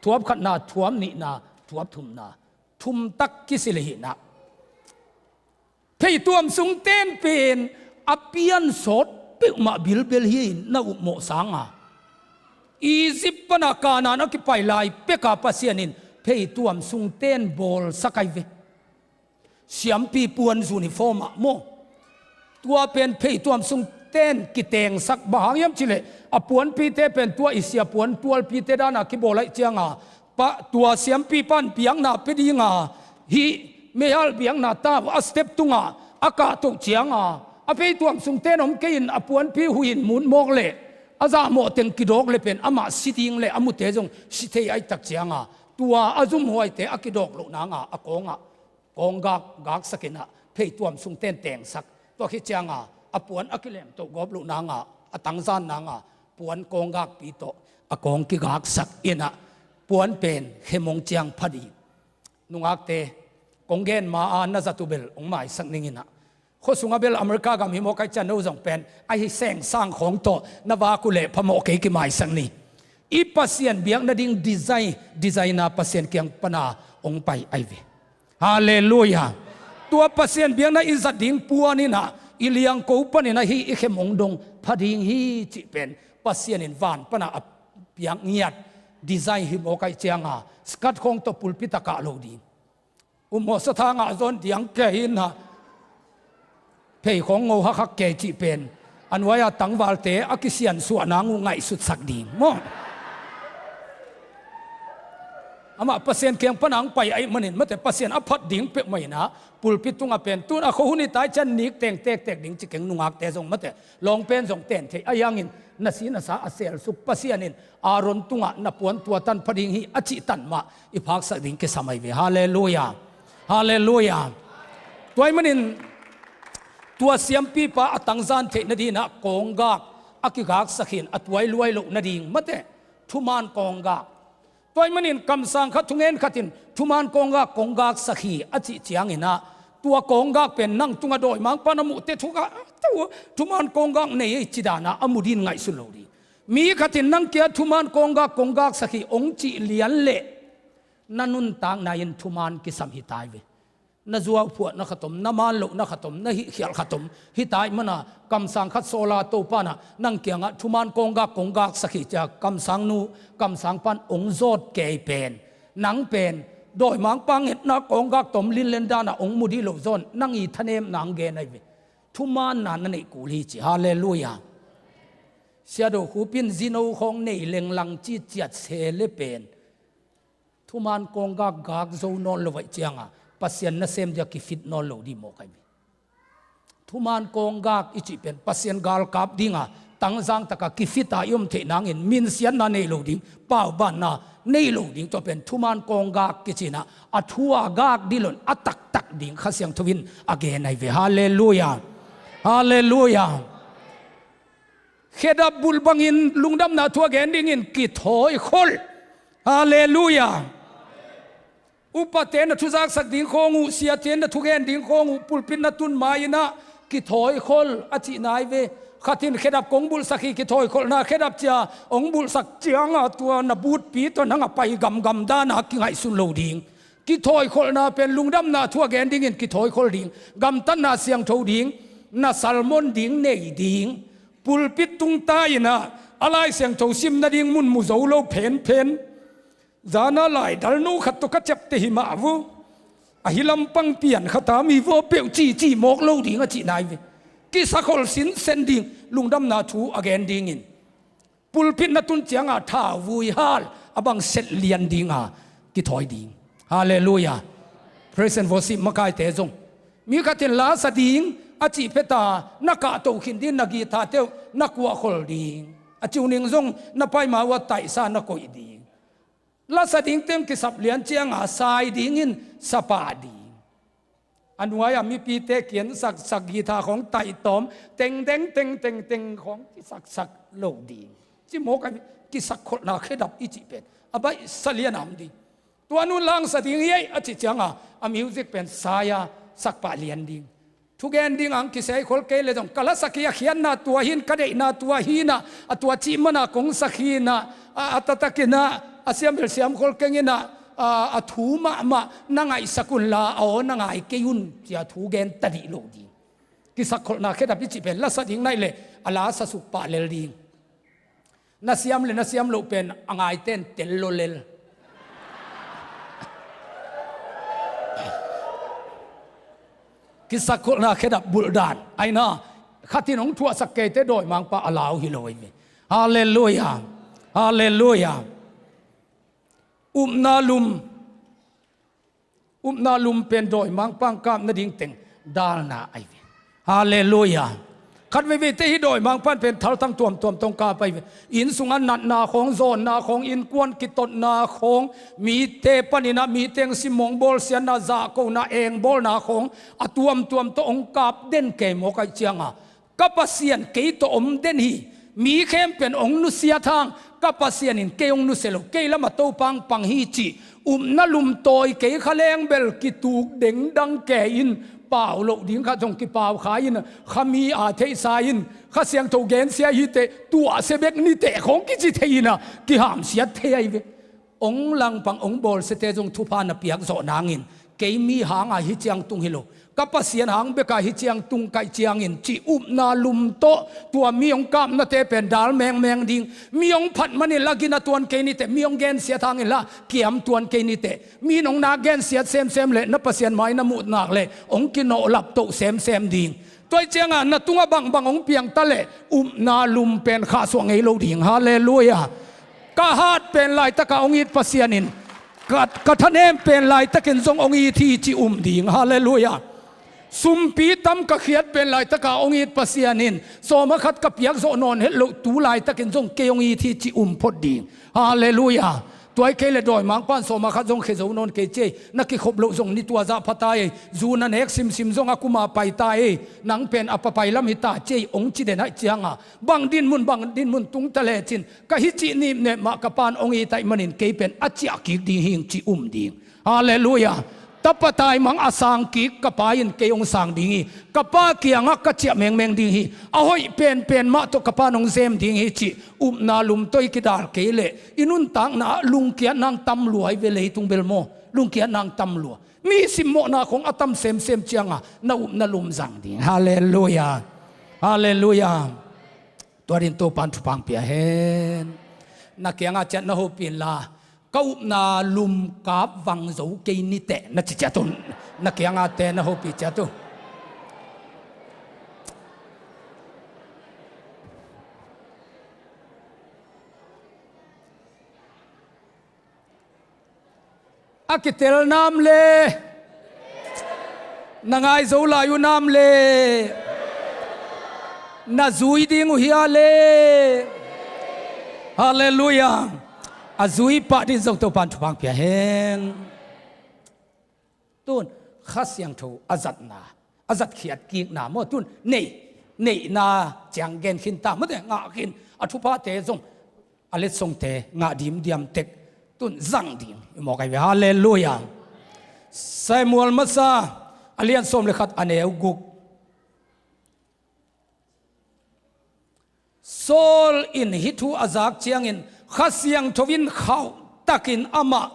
thuap khatna, thuap nihna, thuap thumna. Thum tak kisil hi in ah. Pheituam sungten pen a piansawt peuhmah bilbel hi in na upmawh sanga, Egypt pana Kanaan a kipai lai peka Pasian in pheituam sungten bawlsak ahi ve. Siampi puan uniform ah maw? Tua pen pheituam sung ten kitengsak, bang hang hiam cih leh a puanpite pen tua i sia puan tualpite dana kibawl ahih cianga, pa, tua siampipa'n biakna pia dinga, hih meihal biakna tau a step tungah a kahtoh cianga, a pheituam sungten om kei in a puanpi huih in mut mawk leh a zahmawh teng kidawk leh pen amah si ding leh a mute zong si thei ahih tak cianga, tua a zumhuaite a kidawk loh nanga a kawngah kawnggak gaksak inah pheituam sungten tengsak. Tua khit cianga a puan a kilemtoh gawp loh nanga, a tangzan nanga puan kawnggakpi tawh a kawng kigaksak inah puan pen khe mong ciang pha ding. Nungakte, kong gen ma-a na zat uh bel hong maisak ning inah, khuasungah bel America gam hi mawk ahih ciang no zong pen ahi sengsang khawng tawh na vak uh leh phamawh kei, kimaisak ni. I Pasian biakna ding design, design a Pasian kiang pana hong pai ahi ve. Halleluiah. Tua Pasian biakna i zat ding puan inah i liangko panin ahi i khe mong dong pha ding hi cih pen Pasian in van pana a piak ngiat design hi mawk ahih cianga, skirt khawng tawh pulpit a kah lo ding. Umhawsa thangah zawn diang kei inah, phei khawng ngo hakhak kei cih pen a nuai-a tangvalte a kisiansuah nang uh ngaihsutsak ding maw? Amah Pasian kiang pana hong pai ahih manin mate, Pasian a phat ding peuhmah inah pulpit tungah pen, tun a khuahun hi ta ahih ciang nik teng tektek ding ci keng, nungakte zong mate, lawng pen zong ten thei, ahi hangin na si na sa a selsuk Pasian in Aaron tungah na puan tua tan pha ding hi a cih tan mah i phaksak ding kisam ahi ve. Halleluiah. Halleluiah. Tua ahih manin tua siampipa a tangzan theih nadinah kawnggak a kigaksak hi in, a tuailuai loh nading mate, thuman kawnggak. Tua ahih manin kamsang khat, thungen khat in thuman kawnggak kong gaksak hi a cih cianginah, tua kawnggak pen nang tungah dawimangpa na muhte thugah, thuman kawnggak nei ei ci danah a mu ding ngaihsun lo ding. Mi khat in nang kiang thuman kawnggak kong gaksak hi hong cih lian leh na nuntakna in thuman kisam hi tai ve. Na zuauphuahna khat om, na manlohna khat om, na hihkhialh khat om. Hih ta ahih mana kamsang khat sawla Topa inah nang kiangah thuman kawnggak kong gaksak hi cia kamsangnu, kamsangpa'n hong zawt kei pen, nang pen dawimangpa ngetna kawnggak tawm linlen danah hong mu dih loh zawn nang i thanemna hong gen ahi ve. Thumanna na neih kul hi ci. Halleluiah. Sia Do Khup in zino khawng nei lenglang ci ciat se le pen thuman kawnggak gak zo nawn lo ahih cianga Pasian nasem dia kifit nawn lo dih mawk ahi ve. Thuman kawnggak i cih pen Pasian galkap dinga tangzang taka kifita i om theih nangin minsiatna nei lo ding, paubanna nei lo ding. Tua pen thuman kawnggak kicinah a thu a gak dih lo-in a taktak ding Kha Siangtho in a gen ahi ve. Halleluiah. Halleluiah. Khedap bulh bangin lungdamna thu a gen dingin kithawikhol. Halleluiah. Upate na thuzaksak ding khawng uh, siate na thugen ding khawng uh, pulpit na tun ma-inah kithawikhol a cihna ahi ve. Khat in khedap kong bulhsak hi, kithawi kholhna khedap cia hong bulhsak cianga tua na butpi tawh nang a pai gamgam dana kingaihsun lo ding. Kithawi kholhna pen lungdamna thu a gen dingin kithawikhol ding, gamtatna siangtho ding, na sermon ding nei ding, pulpit tungta inah a Lai Siangtho sim nading mun mu zo lo phenphen. Zana laidal nu khat tawh ka ciapteh hi mah uh. Ahi lampang pian khata mi vaw peuh cici mawk lo ding a cihna ahi ve. Kisakholh sinsen ding, lungdamna thu a gen dingin. Pulpit na tun cianga thauvui hal a bang set lian dinga kithawi ding. Halleluiah. Praise and worship makaite zong, mi khat in la sa ding a cih peta na kahto khin ding, na guitar teuh na kuahkhol ding, a tuning zong na paima uh a taihsa na koih ding. La sa ding teng kisap lian cianga sai dingin sa pah ding. A nuai-a mipite kian saksak, guitar khawng taih tawm, teng deng teng teng teng khawng kisaksak lo ding. Ci mawk a, kisakkholhna khedap i cih pen a baihsa lian a om ding. Tua nu la sa ding hi ei a cih cianga a music pen sai-a sak pah lian ding. Thugen ding ang kiseikhol kei le zong ka lasak hi, a khiatna tua hi-in, ka deihna tua hi-inah, a tua cih mana kong sak hi-inah, a, a taktakinah a siamhilh siamkhol kenginah, a, a thu mahmah na ngaihsak unla, a aw na ngai kei un, cia thugen ta dih lo ding. Kisakkholhna khedap i cih pen la sa ding naih leh a la sa suk pah lel ding. Na siam le na siam loh pen a ngaite in tel lo lel. Kisakkholhna khedap bulhdan aina, Khat in hong thuahsak keite dawimangpa a lau hi lo ahi ve. Halleluiah. Halleluiah. Upna lum, upna lum pen dawimangpa hong kap nading teng dalna ahi ve. Halleluiah. Khat veiveite hih dawimangpa in pen thaltang tuamtuam tawh hong kap ahi ve. Inn sungah natna khawng, zawnna khawng, innkuan kitotna khawng, mite panin ah mite hong simmawh, bawlsiatna, zahkona, engbawlna khawng a tuamtuam tawh hong kap den kei mawk ahih ciangah, ka Pasian kei tawh om den hi. Mi khempeuh in hong nusiat hang, ka Pasian in kei hong nusia lo, kei lamah Topa hong pang hi cih upna lum tawi kei kha leng bel kituk dengdang kei in, pau loh ding khat zong kipau kha in, kha mi a theihsa in, Kha Siangtho gensia hi teh, tuahsia bek ni teh khawng kici thei in ah kihamsiat thei ahi ve. Hong langpang hong bawlsiate zong thupha na piak zawh nangin, kei mi hanga hih ciang tung hi lo, ka Pasian hang beka hih ciang tung ka hih ciangin cih upna lum tawh tua mi hong kapnate pen dal mengmeng ding. Mi hong phat manin la gina tuan kei ni teh, mi hong gensiat hangin la kiam tuan kei ni teh, mi in hong nak gensiat semsem leh na Pasian mai na muh nak leh hong kinawh laptoh semsem ding. Tua ahih ciangah na tungah bangbang hong piang ta leh upna lum pen khahsuah ngei lo ding. Halleluiah. Ka hat pen laitaka hong it Pasian in, ka, ka thanem pen laitakin zong hong it hi ci um ding. Halleluiah. Sumpi tam ka khiat pen laitaka hong it Pasian in, sawma khat ka piak zawh nawn het loh tu laitakin zong kei hong it hi ci um phot ding. Halleluiah. Tua hi kei leh dawimangpa in sawma khat zong khia zo nawn kei ci ei. Na kikhop loh zong ni tua zah pha ta ei. Zu na nek simsim zong a kuma pai ta ei. Nang pen a papai lam hi ta ci ei, hong ci den ahih ciangah, bang dinmun, bang dinmun tung ta lecin, ka hih cih nipnep mah ka Pa in hong it ahih manin kei pen a ciah kik ding hing ci um ding. Halleluiah. Tapa taimang a sang kik ka Pa in kei hong sang ding hi. Ka Pa kiangah ka ciah mengmeng ding hi. A hoih penpen mah tawh ka Pa in hong zem ding hi cih upna lum tawh i kidal kei leh i nuntakna ah lungkiat nang tam lua hi ve, leitung bel maw. Lungkiat nang tam lua. Mi simmawhna khawng a tam semsem ciangah na upna lum zang ding. Halleluiah. Halleluiah. Tua dingin Topa in thupha hong pia hen. Na kiangah ciat na hopih inla, ka upna lum kap vang zo kei ni teh na ci ciat un. Na kiangahte na hopih ciat un. A kitel nam le, na ngai zo lai uh nam le, na zui ding uh hia le? Halleluiah. A zui pah dingin zong Topa in thupha hong pia hen. Tun Kha Siangtho a zatna, a zatkhiat kikna maw, tun neih, neihna ciang gen khin ta maw, te ngah khin, a thuphate zong a letsongte ngah dimdiam tek, tun zang ding i mawk ahi ve. Halleluiah. Samuel Masa a lian sawm le khat, a neu guk. Saul in hih thu a zak ciangin Kha Siangtho in khauhtakin amah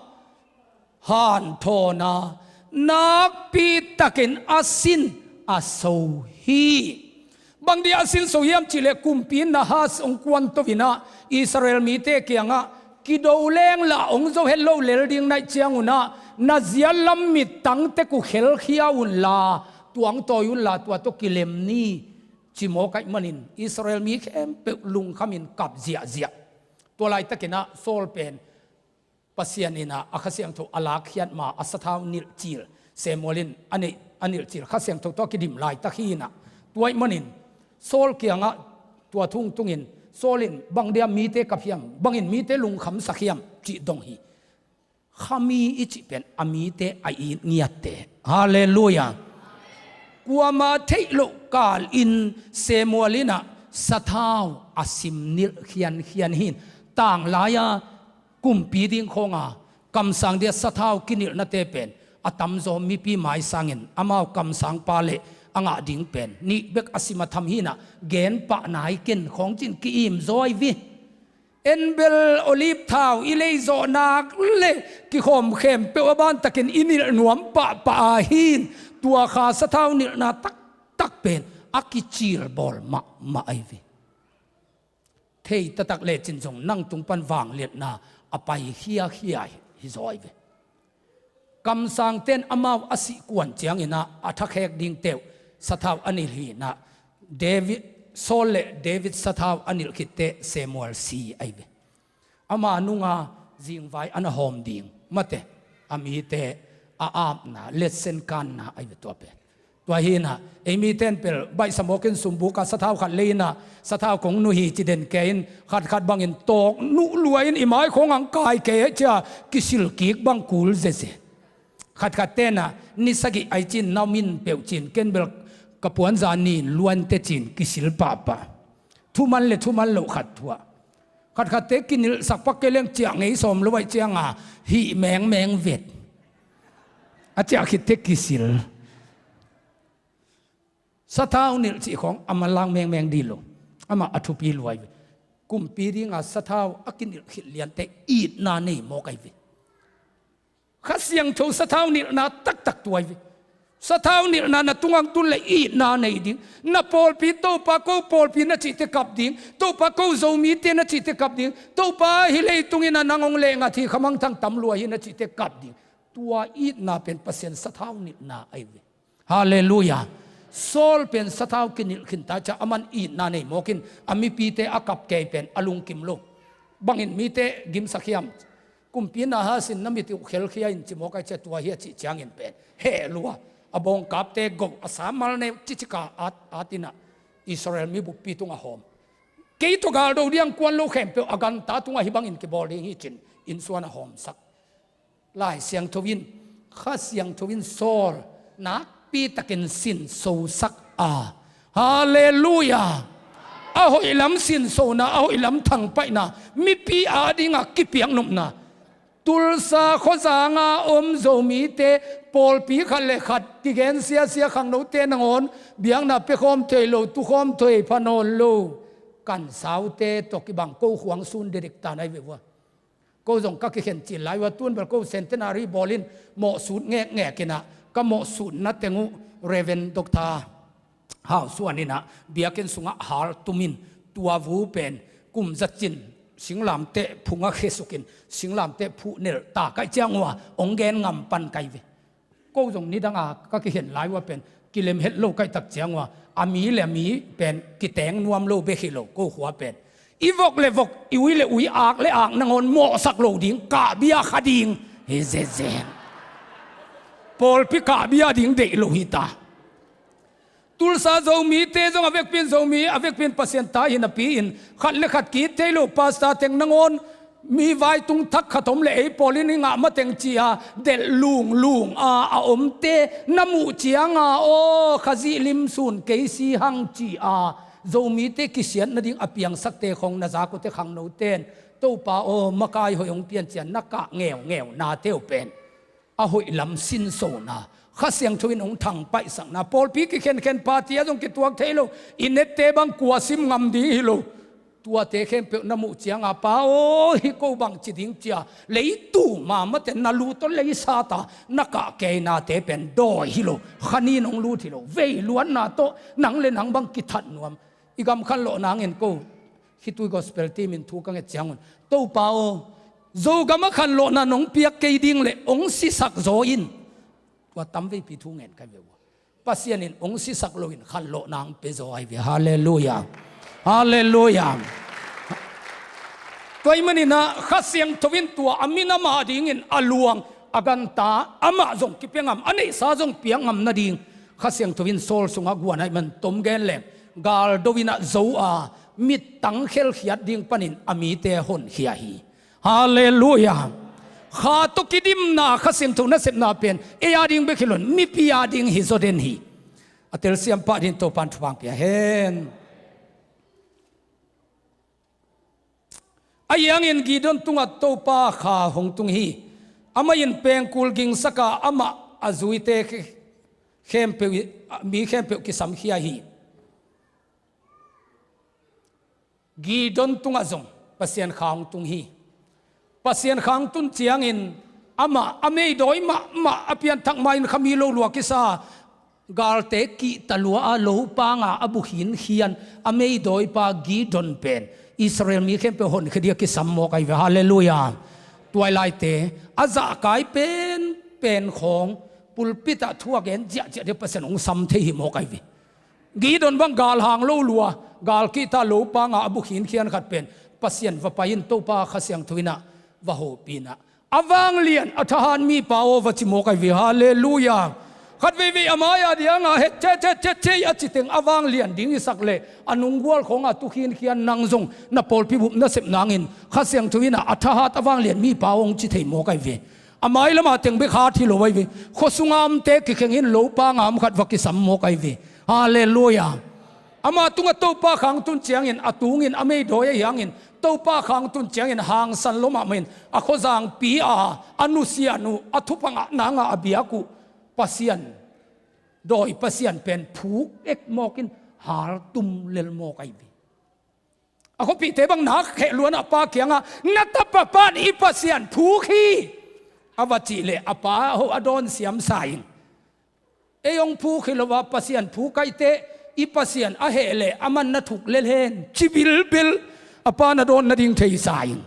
hanthawn a, nakpi takin a sin a so hi. Bang dia a sin so hiam cih leh kumpi in Nahas hong kuanto in ah Israel mite kiangah kido leng lah hong zo het lo lel ding na hih ciangun ah na ziat lam mittang tek uh khelkhia unla, tuangtawi unla, tua tawh kilem ni, ci mawk ahih manin Israel mi khempeuh lungkhamin kap ziahziah. Tua laitakin ah Saul pen Pasian in ah a Kha Siangtho a lakkhiat ma, a sathau nilhcil, Samuel in a neih, a nilhcil Kha Siangtho tawh a kidim laitak hi in ah, tua ahih manin Saul kiangah tua thu hong tungin Saul in bang dia mite kap hiam, bangin mite lungkhamsak hiam cih dong hi. Khami i cih pen a mite a it ngiatte. Halleluiah. Kuamah theih loh kalin Samuel in ah sathau a sim nilh khiankhian hi in, tanglai-a kumpi ding khawnga kamsang dia sathau kinilhnate pen a tamzaw mipi mai sangin amau kamsangpa le a ngah ding pen nih bek a sim a tham hi in ah, gen pah nai ken khawng cin ki-im zaw ahi ve. En bel olive thau i leizawh nak le kikhawm khempeuh a bantakin i nilh nuam pahpah a hi in, tua kha sathau nilhna taktak pen a kicilbawl mahmah ahi ve. Thei taktak lecin zong nang tung pan vangliatna a pai khiakhia hi zaw ahi ve. Kamsangte in amau a sih kuan ciangin ah a thakhek dingte uh sathau a nilh hi in ah, David, Saul le David sathau a nilh khitteh Samuel si ahi ve. Ama nunga zingvai a na hawm ding mate, a mite a apna letsen kanna ahi ve tua pen. Tua hinah ei miten pel baihsa mawkin sumbuka sathau khat lei inah sathau kong nuh hi ci den kei in khatkhat bangin tawk nuh lua in i mai khawng ang kai kei cia kisil kik bang kul zeze. Khatkhat tenah ni sagih ai cin na min peuh cin ken bel ka puanza nin luante cin kisil pahpah. Thuman le thuman loh khat thuah. Khatkhatte kinilhsak pak kei leng ciah ngei sawm lo aih cianga hih mengmeng vet. A ciah khitte kisil. Sathau nilh cih khawng a manlang mengmeng dih lo. Amah a thupi luai ve. Kumpi dinga sathau a kinilh khit liante itna nei mawk ahi ve. Kha Siangtho sathau nilhna taktak tuai ve. Sathau nilhna na tungang tun le itna nei ding. Na pawlpi Topa ko pawlpi na cihte kap ding. Topa ko Zomite na cihte kap ding. Topa hi leitung inah nang hong lengat hi khamangthang tam lua hi na cihte kap ding. Tua itna pen Pasian sathau nilhna ahi ve. Halleluiah. Saul pen sathau kinilh khinta cia aman itna nei mawkin a mipite a kap kei pen a lungkim lo. Bangin mite gimsak hiam? Kumpi Nahas in na mit uh khelkhia in ci mawk ahi cia tua hi a cih ciangin pen heh lua. A bawngkapte goh a samal ne cicika at, at inah Israel mi buppi tungah hawm. Kei tawh galdo diang kuan lo khempeuh a ganta tungah hih bangin kibawl ding hi cin innsuan a hawmsak. Lai Siangtho in Kha Siangtho in Saul nakpitakin sinsosak a. Halleluiah. A hoih lam sinsona, a hoih lam thangpaihna mipi adingah kipiak nopna. Tulsa khuazanga om Zomite pawlpi khat le khat kigen siasia khangnote nangawn biakna pia khawm thei lo, tu khawm thei pha nawn lo. Kan saute tawh kibang ko khuang sun dedik ta nai ve vua. Ko zong ka kikhen cil lai ua tun bel ko centenary bawlin mawhsut ngekngek inah ka mawhsutna teng uh Reverend Doctor Hau Suan inah biakinn sungah hal tumin tua vu pen kum zacin singlamteh phungah khesukin singlamteh phuh nelh ta kaih ciang ua ong gen ngam pan kai ve. Ko zong nidanga ka kikhen lai ua pen kilem het lo kaihtak ciang ua a mi le a mi pen kiteng nuam lo bek hi lo ko khua pen. I vok le vok, i ui le ui, ak le ak nangawn mawhsak lo ding, kahbia kha ding hi zenzen. Pawlpi kahbia ding deih lo hi ta. Tulsa Zomite zong a vekpin Zomi, a vekpin Pasian ta hi napi-in khat le khat ki-it thei lo pastor teng nangawn mi vaitung thak khat om le ei pawlin i ngah mateng ci-a delh lunglung a a omte na muh cianga aw Khazih lim sun kei si hang ci-a Zomite kisiat nading a piangsakte khong na zakute khangnoten Topa aw makai hoih hong pian cian na kah ngeungeu nate uh pen a hoih lam sinsona Kha Siangtho in hong thangpaihsakna pawlpi kikhenkhen party a zong kituak thei lo i nette bang kua sim ngam ding hi lo. Tuate khempeuh na muh cianga Pa aw hih ko bang ci ding cia leitung mamate na lu tawh leisata na kah keinate pen dawi hi lo khanin hong lut hi lo vei luatna tawh nang le nang bang kithat nuam. I gam khanlawh nangin ko khitui gospel team in thu ka nget ciangun Topa aw Zogam a khanlawhna nong piak kei ding le hong sisak zaw in. Tua tamveipi thu ngen kai ve ua Pasian in hong sisak loin khanlawhna hong pia zaw ahi ve. Halleluiah. Halleluiah. Tua ahih maninah Kha Siangtho in tua a minam a dingin a luang a ganta amah zong kipia ngam a neihsa zong piak ngam nading Kha Siangtho in Saul sungah guan ahih man tom gen leng galdo inah zo a mittang khelkhiat ding panin a mite honkhia hi. Halleluiah. Kha tawh kidimna Kha Siangtho nasepna pen ei a ding bek hi loin mipi a ding hi zaw den hi. A telsiam pah dingin Topan thupha pia hen. Ahi hangin Gideon tungah Topa kha hong tung hi. Amah in pengkul gingsaka amah a zuite khempeuh mi khempeuh kisamkhia hi. Gideon tungah zong Pasian kha hong tung hi. Pasian kha hong tun ciangin amah a meidawi mahmah a pianthak ma-in khami lo lua kisa galte kihta lua a lo panga a bukhin khian a meidawipa Gideon pen Israel mi khempeuh honkhia dia kisam mawk ahi ve. Halleluiah. Tuailaite a zahkai penpen khawng pulpitah thu a gen ziahziah dia Pasian hong sam thei hi mawk ahi ve. Gideon bang galhang lo lua, gal kihta lopa nga a bu khinkhian khat pen Pasian va pai in Topa Kha Siangtho in ah va hopih in ah, a vanglian a thahat mipa aw va ci mawk ahi ve. Halleluiah. Khat veivei a mai-a dianga het cetcetcetcei a ci teng a vanglian ding i sak leh a nunggual khawnga tu khinkhian nang zong na pawlpi bup nasep nangin Kha Siangtho in ah a thahat a vanglian mipa aw hong ci thei mawk ahi ve. A mai lamah teng bek hat hi lo ahi ve. Khua sunga omte kikheng in lopa nga om khat va kisam mawk ahi ve. Halleluiah. Ama tungah Topa khang tun ciangin a tungin a meidawi ahi hangin Topa khang tun ciangin hangsan lo mahmah in a khuazangpi a a nusian uh a thupha ngah nanga a biak uh Pasian, dawi Pasian pen phuk ek mawkin haltum lel mawk ahi ve. A khuapihte bang nak kheh luan a pa kiangah na tapa pan i Pasian phuk hi a va cih leh a pa ho a dawn siam sa ing. Ei hong phuk hi lo a Pasian phuk kaite i Pasian a heh leh a man na thuk lel hen ci bilbil a pa na dawn nading thei sa ing.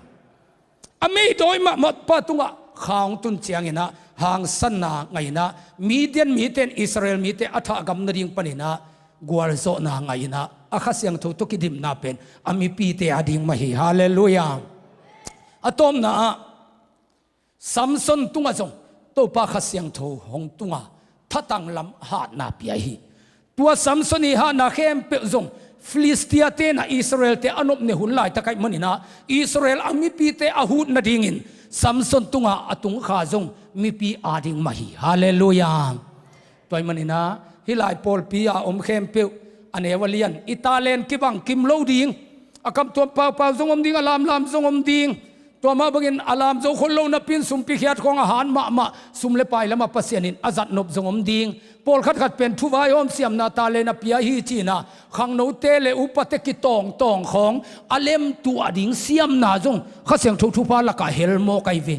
A meidawi mahmah pa tungah khang tun ciangin ah hangsanna ngah in ah Midian mite in Israel mite a thahgam nading panin ah gualzawhna ngah in ah a Kha Siangtho tawh kidimna pen a mipite a ding mah hi. Halleluiah. A tawpna ah Samson tungah zong Topa Kha Siangtho hong tunga thatang lam hatna pia hi. Tua Samson i hatna khempeuh zong Filistia-te in ah Israel-te a nopne hun laitak ahih manin ah Israel a mipite a hut nadingin Samson tungah a tungkha zong mipi a ding mah hi. Halleluiah. Tua ahih manin ah hih lai pawlpi a om khempeuh a neu a lian i talent kibang kim lo ding, a kamtuam paupau zong om ding, a lamlam zong om ding. Tua mah bangin a lam zo khol lo napi in sumpi khiat khawng a han mahmah sum le pai lamah Pasian in a zat nop zong om ding. Pawlkhat khat pen thu vaihawm siamna talent a pia hi ci-in ah khangnote le upate kitawngtawng khawng a lemtuah ding siamna zong Kha Siangtho thupha lakah hel mawk ahi ve.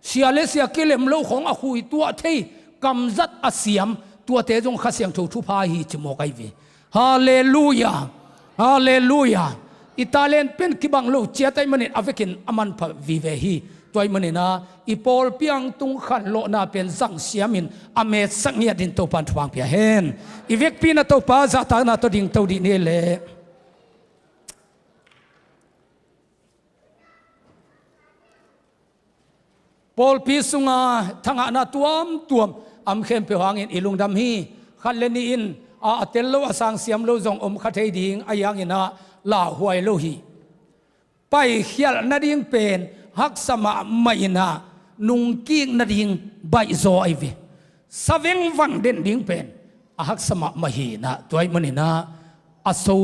Sia le sia kilem lo khawng a khuituah thei kamzat a siam tuate zong Kha Siangtho thupha hi ci mawk ahi ve. Halleluiah. Halleluiah. I talent pen kibang lo ciat ahih manin a vekin a manpha vive hi. Tua ahih manin ah i pawlpi a tung khanlawhna pen zang siamin a metsak ngiat in Topa in thupha pia hen. I vekpi in ah Topa zahtakna tawh dingto dih ni leh. Pawlpi sunga thangahna tuamtuam a om khempeuh hangin i lungdam hi. Khat le nih in a, a tel lo, a sangsiam lo zong om kha thei ding ahih hangin ah lauhuai lo hi. Paikhialh nading pen haksa mahmah in ah nungkik nading baihzaw ahi ve. Saveng vang den ding pen a haksa mahmah hi in ah tua ahih manin ah a so,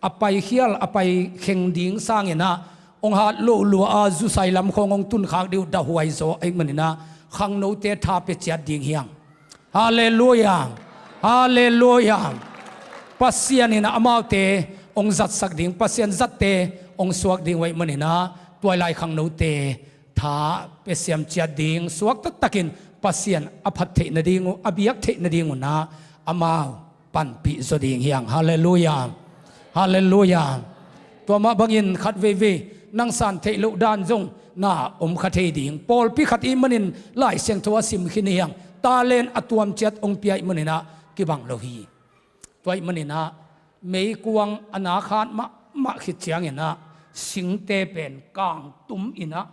a paikhial, a paikheng ding sangin ah hong hat lo lua a zusai lam khawng hong tunkhak ding uh dahuai zaw ahih manin ah khangnote tha pia ciat ding hi hang. Halleluiah. Halleluiah. Pasian in ah amaute hong zatsak ding, Pasian zatte hong suak ding uh ahih manin ah tua lai khangnote tha pia siam ciat ding, suak taktakin Pasian a phat theih nading uh, a biak theih nading un ah amau panpih zaw ding hi hang. Halleluiah. Halleluiah. Tua mah bangin khat veivei nang san theih loh dan zong na om kha thei ding. Pawlpi khat ahih manin Lai Siangtho a sim khin hi hang. Talent a tuam ciat hong pia ahih manin ah kibang lo hi. Tua ahih manin ah meikuang a nak hat mahmah khit ciangin ah singte pen kangtum in ah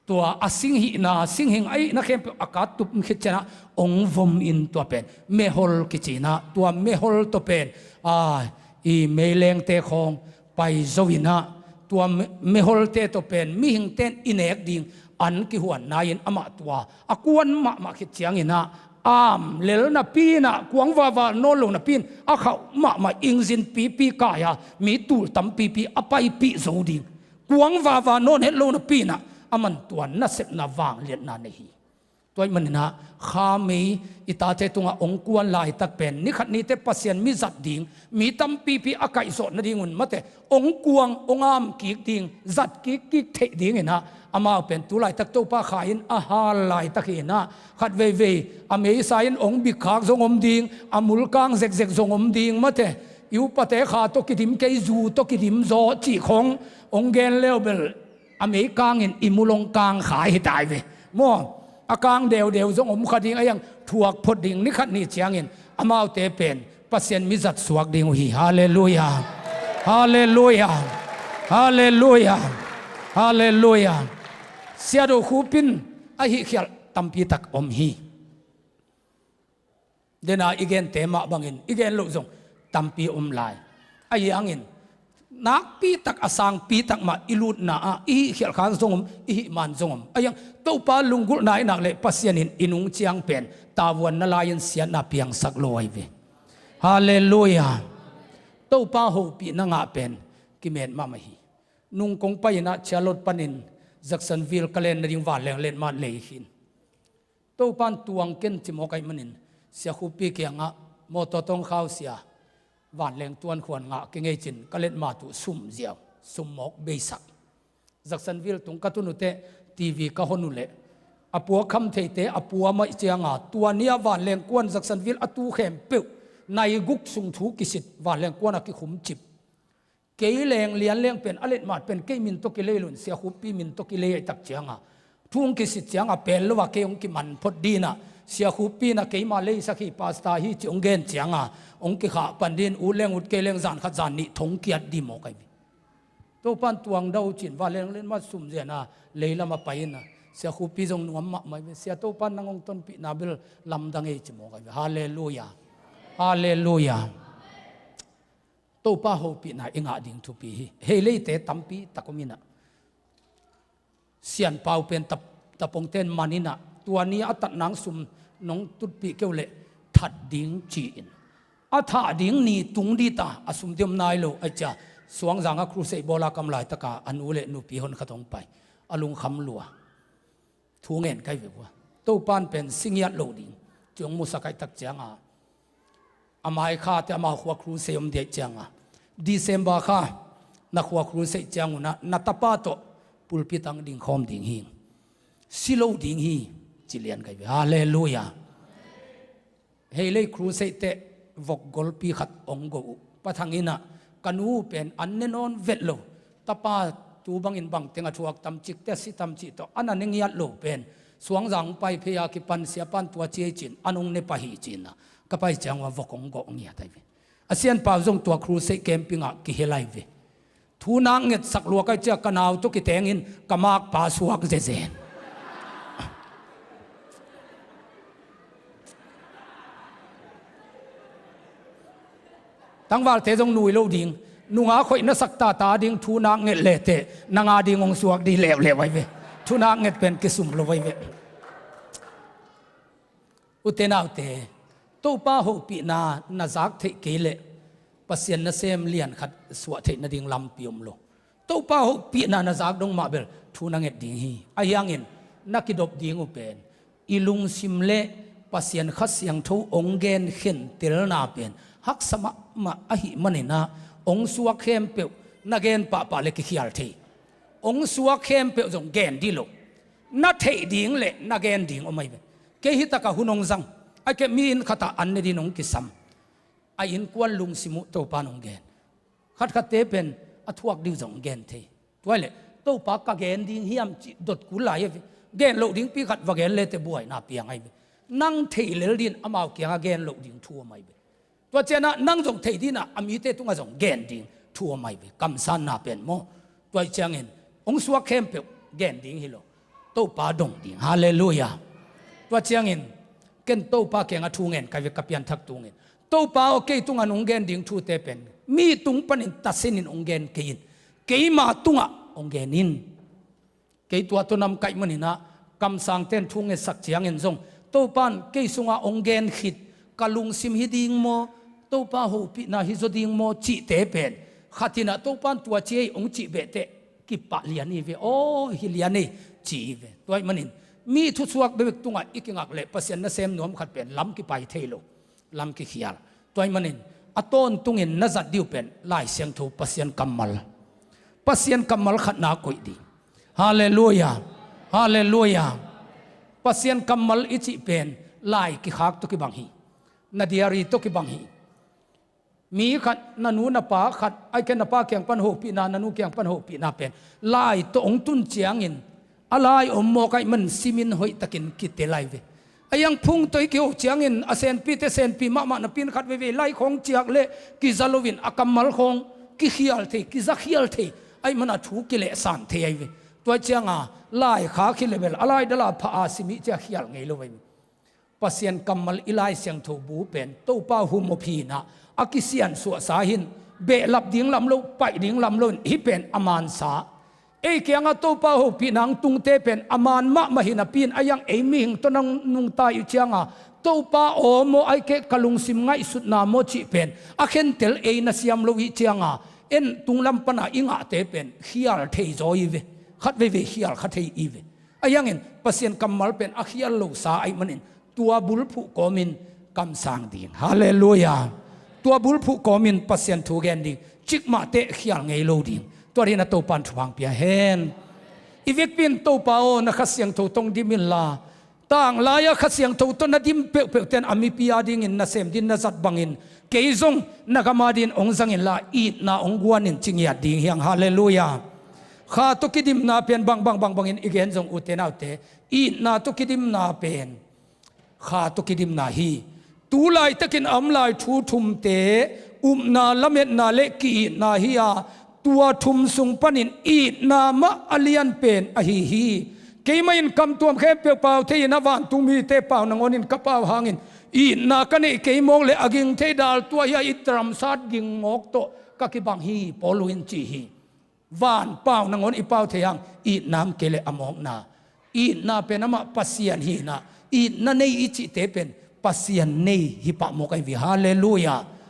tua a singhihna, singhing a hihna khempeuh a kattup khit ciangin ah hong vom in tua pen mehol kici in ah tua mehol tawh pen a, i meilengte khawng pai zo in ah tua me-, meholte tawh pen mihingte in i nek ding an kihuan nai-in amah tua a kuan mahmah khit ciangin ah am lel napi in ah kuang vava nawn lo napi in a khauh mahmah ingzin pipi kai-a mi tul tampipi a paipih zo ding. Kuang vava nawn het lo napi in ah aman tua nasepna vangliatna nei hi. Tua ahih manin ah khamei i tate tungah hong kuan laitak pen ni khat nite Pasian mi zat ding, mi tampipi a kaihzawh nadingun mate hong kuang, hong am kik ding, zat kikkik theih dingin ah amau pen tu laitak Topa kha in a hal laitak hi in ah khat veivei a meisa in hong bikkhak zong om ding, a mulkang zekzek zong om ding mate. I upate kha tawh kidim kei, zu tawh kidim zaw cih khawng hong gen leubel a meikangin i mul hong kang kha hi tai ve. Maw, a kang deudeu zong om kha ding, a hiang thuak phot ding ni khat ni ciangin amaute pen Pasian mi zat suak ding uh hi. Halleluiah. Halleluiah. Halleluiah. Halleluiah. Siado Khup in a hihkhialh tampi tak om hi. Dena i gente mah bangin i gen loh zong tampi om lai. Ahi hangin nakpi tak, a sangpi tak mah i lutna ah i hihkhialh khak zong om, i hih man zong om. Ahi hang Topa lunggulhna i nak leh Pasian in i nung ciang pen tavuan na lai-in siatna piangsak lo ahi ve. Halleluiah. Topa hopihna ngah pen kimen mahmah hi. Nung kong pai-in ah Charlotte panin Jacksonville ka len nading vanleng letmat lei khin. Topan tuang ken ci mawk ahih manin Sia Khup pi kiangah mawtaw tawng khausia vanleng tuankhuan ngah kei ngei cin ka letmat uh sum ziau, sum mawk beisak. Jacksonville tung ka tun uh teh TV ka hon uh leh a pua kham theite a pua maih cianga tua ni-a vanleng kuan Jacksonville a tu khempeuh nai guk sung thu kisit vanleng kuan a kikhum cip. Kei leng lian leng pen a letmat pen kei min tawh kilei lo-in Sia Khup pi min tawh kilei ahih tak cianga thu hong kisit cianga pel lo-a kei hong kiman phot ding a, Sia Khup pi in ah keima leisak hi, pastor hi ci hong gen cianga hong kikhah pan ding, ut leng ut kei leng zan khat zan nih thong kiat ding mawk ahi ve. Topan tuang dau cin vanleng letmat sum ziau-a lei lamah pai-in ah Sia Khup pi zong nuam mahmah ahi ve. Sia, Topan nang hong tonpihna bel lamdang ei ci mawk ahi ve. Halleluiah. Halleluiah. Topa hopihna i ngah ding thupi hi. Hei leite tampi tak om in ah Sianpau pen tap-, tapongten man in ah tua ni a tatnang sum nong tutpih kei uh leh that ding ci-in a thah ding ni tung ding ta, a sum diam nai lo. Ahi cia Suangzang a crusade bawl a kam laitaka a nu le nupi honkhat hong pai, a lungkham lua. Thu ngen ka hi ve ua. Topan pen si ngiat lo ding ci hong musak ahih tak cianga a mai kha teh amau khua crusade om ding ahih cianga, December kha na khua crusade ciang un ah na tapa tawh pulpit ah dingkhawm ding hi. Si lo ding hi ci lian ka hi ve. Halleluiah. Hei lei crusade teh vok golpi khat hong go uh. Pa Thang in ah ka nu pen an ne nawn vet lo. Tapa tu bangin bangteng a thuak tam cik teh a si tam cih tawh an a ne ngiat lo pen Suangzang pai phei a kipan Siapan tua ci ei cin an hong ne pah hi cin ah ka pai ciang ua vok hong go ngiat ahi ve. A Sianpau zong tua crusade camping ah kihel ahi ve. Thu nak ngetsak lua ka hih ciang ka nau tawh kitengin ka makpa suak zezen. Tangvalte zong nui lo ding. Nunga khoih na sak tata ding thu nak nget le teh nanga ding hong suak ding leuleu ahi ve. Thu nak nget pen kisum lo ahi ve. Ute naute, Topa hopihna na zak theih kei leh Pasian nasem lian khat suah theih nading lampi om lo. Topa hopihna na zak dong mah bel thu na nget ding hi. Ahi hangin na kidop ding uh pen i lungsim le Pasian Kha Siangtho hong gen khentelna pen haksa mahmah ahih manin ah hong suak khempeuh na gen pahpah le kikhial thei. Hong suak khempeuh zong gen dih lo. Na theih ding le na gen ding om ahi ve. Kei hi takah hun hong zang. Ahih kei leh mi inn khatah an ne ding hong kisam. A innkuan lungsim uh Topa in hong gen. Khatkhatte pen a thuak ding uh zong gen thei. Tua hi leh Topa ka gen ding hiam cih dot kul lai ahi ve. Gen loh dingpi khat va gen le teh buaina piang ahi ve. Nang theih lel ding in amau kiangah gen loh ding thu om ahi ve. Tua ciangin ah nang zong thei ding in ah a mite tungah zong gen ding thu om ahi ve. Kamsanna pen maw. Tua hi ciangin hong suak khempeuh gen ding hi lo. Topa dong ding. Halleluiah. Tua ciangin ken Topa kiangah thu ngen ka hi ve, ka pianthak tungin. Topa aw, kei tungah nong gen ding thute pen mi tung panin tasenin hong gen kei in. Keima tungah hong gen in. Kei tua tawh namkaih manin ah kamsangte'n thu ngetsak ciangin zong Topa'n kei sungah hong gen khit, ka lungsim hi ding maw, Topa hopihna hi zaw ding maw cihte pen khat in ah Topa'n tua ci ei hong cih beh teh kipah lian hi ve. Aw, hi lian ei ci hi ve. Tua ahih manin mi thusuak bekbek tungah i kingak leh Pasian nasem nuam khat pen lam kipai thei lo. Lam kikhial. Tua ahih manin a tawntungin na zat ding uh pen Lai Siangtho, Pasian kammal. Pasian kammal khat na koih ding. Halleluiah. Halleluiah. Pasian kammal i cih pen lai kikhak tawh kibang hi. Na diary tawh kibang hi. Mi khat, na nu na pa khat, ahih kei leh na pa kiang pan hopihna, na nu kiang pan hopihna pen lai tawh hong tun ciangin a lai om mawk ahih manin simin hoihtakin kitel ahi ve. A iang phungtawi kiho ciangin a senpite senpi mahmah napi-in khat veivei lai khawng ciak le kiza loin a kammal khawng kikhial thei, kizakhial thei, ahih manin thu kilehsan thei ahi ve. Tua ciangin laikhak hi leh bel a laidal a phah a sim hi ciang khial ngei lo ahi ve. Pasian kammal i Lai Siangtho bu pen Topa hum uh hi-in ah a kisiansuahsa hi-in, behlap ding lam lo, paih ding lam lo-in hih pen a mansa. Ei kiangah Topa hopihna hong tungte pen a man mahmah hi napi-in, a iang ei mihing tawh nungta i hih ciangin Topa aw maw, ahih kei leh ka lungsim ngaihsutna maw cih pen a khentel ei na siam lo i hih ciangin, en tunglam pan a i ngahte pen khial thei zaw hi ve. Khat veivei khial kha thei hi ve. A iangin Pasian kammal pen a khial losa ahih manin tua bulphuh kawmin kamsang ding. Halleluiah. Tua bulphuh kawmin Pasian thu gen ding. Cikmah teh khial ngei lo ding. Tua dingin a Topan thupha hong pia hen. I vekpi-in Topa aw, na Kha Siangtho tawh hong dim inla, tanglai-a Kha Siangtho tawh na dim peuhpeuhte in a mipi adingin nasem dingin na zat bangin kei zong na gam adingin hong zang inla, itna hong guan in ci ngiat ding hi hang. Halleluiah. Kha tawh kidimna pen bangbang bangbangin i gen zong, ute naute, itna tawh kidimna pen Kha tawh kidimna hi. Tu laitakin a om lai thu thumte, upna, lametna le ki-itna hi a, tua thum sung panin itna mah a lianpen ahi hi. Keimah in kamtuam khempeuh pau thei-in a, vantung mite pau nangawnin ka pau hangin itna ka neih kei mawk leh a ging thei dal tua hi a, i dramsat ging mawk tawh ka kibang hi, Paul in ci hi. Van pau nangawn i pau thei hang, itna om kei leh a mawkna. Itna pen amah Pasian hi-in ah, itna nei i cihte pen Pasian nei hi pah mawk ahi ve. Halleluiah.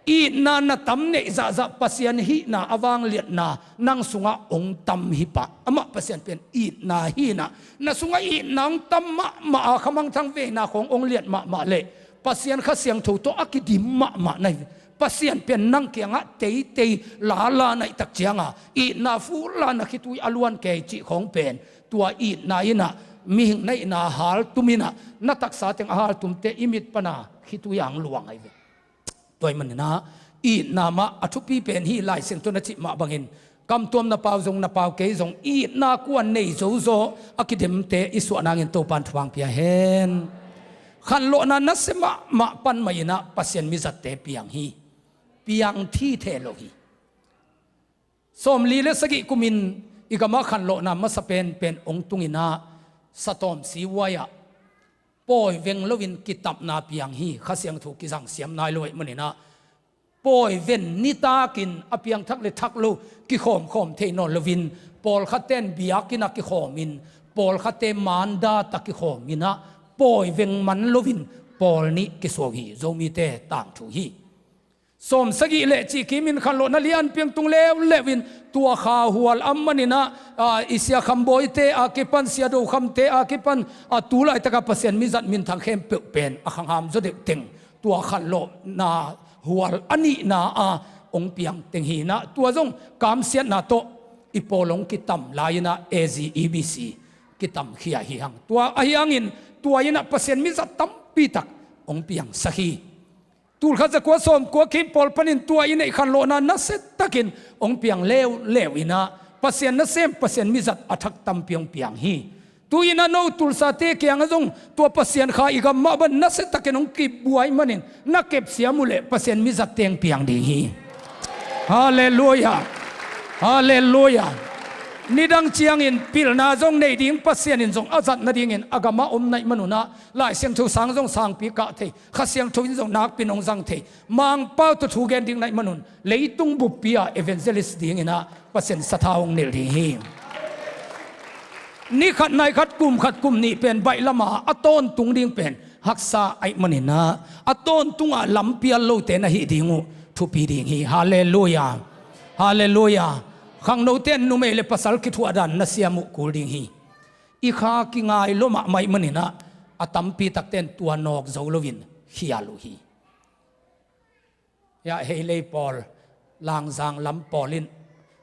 Itna na tam neih zahzah Pasian hihna a vangliatna nang sungah hong tam hi pah. Amah Pasian pen itna hi-in ah, na sungah itna hong tam mahmah a, khamangthang veina khawng hong liat mahmah leh Pasian Kha Siangtho tawh a kidim mahmah na hi ve. Pasian pen nang kiangah teitei lala na hih tak ciangin, itna fulla na khitui a luan kei cih khawng pen, tua itna in ah, mihing na hihna haltum in ah, na taksa teng a haltumte i mit pan a khitui a hong luang ahi ve. Tua ahih manin ah, itna mah a thupi pen hi, Lai Siangtho in a cih mah bangin, kamtuam na pau zong na pau kei zong itna kuan nei zozaw a kidimte i suah nangin Topan thupha hong pia hen. Khanlawhna nasia mahmah pan mah in ah Pasian mizatte piang hi. Piang thithe lo hi. Sawmli le sagih kumin i gamah khanlawhna masa penpen hong tung in ah, satawm sivuai ah pawi veng loin kitapna piang hi. Kha Siangtho kizang siam nai lo ahih manin ah, pawi ven nitakin a piangthak le thak lo kikhawmkhawm thei nawn loin, pawlkhatte in biakinn ah kikhawmin, pawlkhatte mandat ah kikhawmin ah, pawi veng man loin pawl nih kisuah uh hi. Zomite tangthu hi. Sawmsagih le cih kimin khanlawhna lianpi hong tung leuleu in, tua kha hual a om manin ah, a, i Sia Kham Bawite a kipan, Sia Do Khamte a kipan, a, tu laitak a Pasian mizat minthang khempeuh pen a khangham zaw deuh teng, tua khanlawhna hual a nihna ah hong piang teng hi-in ah, tua zong kamsiatna tawh i pawl hong kitam lai-in ah, A G E B C kitamkhia hi hang. Tua ahi hangin, tua in ah Pasian mizat tampi tak hong piangsak hi. Tulkhat zakua sawmkua kim pawl panin tua i neih khanlawhna nasia takin hong piang leuleu in ah, Pasian nasem, Pasian mizat a thak tampi hong piang hi. Tu-in ah no Tulsate kiangah zong tua Pasian Kha i gam mah bang nasia takin hong kibuai manin, na kepsiam uh leh Pasian mizatte hong piang ding hi. Halleluiah. Halleluiah. Nidang ciangin pilna zong nei ding, Pasian in zong a zat nadingin a gamah om na hih manun ah, Lai Siangtho sang zong sangpi kah thei, Kha Siangtho in zong nakpi-in hong zang thei, Mangpau tawh thu gen ding na hih manun, leitung buppi ah evangelist dingin ah Pasian sathau hong nilh ding hi. Ni khat nai khat, kum khat kum nih pen baih lam a a tawntung ding pen haksa ahih manin ah, a tawntung a lampial lote na hih ding uh thupi ding hi. Halleluiah. Halleluiah. Khangnote in numei le pasal kithuahdan na siam uh kul ding hi. I kha kingai lua mahmah ahih manin ah, a tampi takte in tua nawk zo loin khial uh hi. Hiah Heilei pawl, Langzang lam pawl in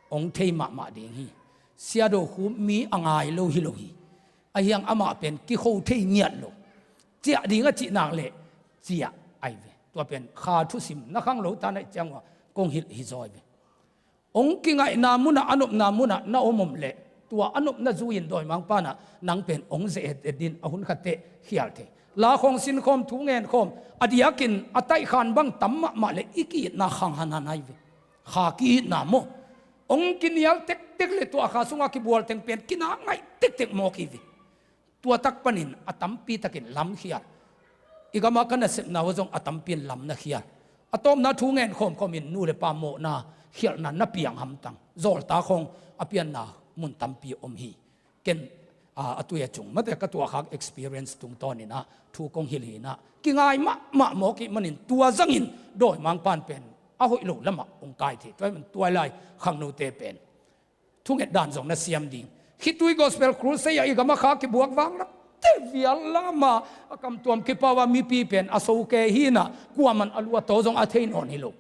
hong thei mahmah ding hi. Sia Do Kham mi a ngai lo hi lo hi. Ahi hang amah pen kikho thei ngiat lo. Ciah ding a cih nak leh ciah ahi ve. Tua pen kha thusim na khang lo ta na hih ciang uh a kong hilh hi zaw hi ve. Hong kingaihna munah, a nopna munah na om om leh, tua a nopna zui-in dawimangpa'n ah nang pen hong ze-et et dingin a hun khat teh khial thei. La khawng sinkhawm, thu ngenkhawm, a diakin a taihkhan bang tam mahmah le i ki-itna khang hanhan ahi ve. Kha ki-itna maw? Hong kinial tektek le tua kha sungah kibual teng pen kinak ngaih tektek mawk hi ve. Tua tak panin a tampitakin lamkhial. I gamah ka nasepna uh zong a tampi in lam na khial. A tawpna thu ngen khawmkhawmin nu le pa mawhna khialhna na piang hamtang. Zawlta khawng a pianna mun tampi om hi. Ken, a, a tui a cung mate ka tuahkhak experience tungtawninah thu kong hilh hinah kingai mahmah mawk ih manin tua zangin dawimangpan pen a hoih lo lamah hong kai thei. Tua hi man tuailai khangnote pen thunget dan zong na siam ding. Khitui Gospel Crusade ah i gam a kha kibuak vang lak te vial lama a kamtuam kipau a mipi pen a soke hinah kuaman a luataw zong a thei nawn hi lo.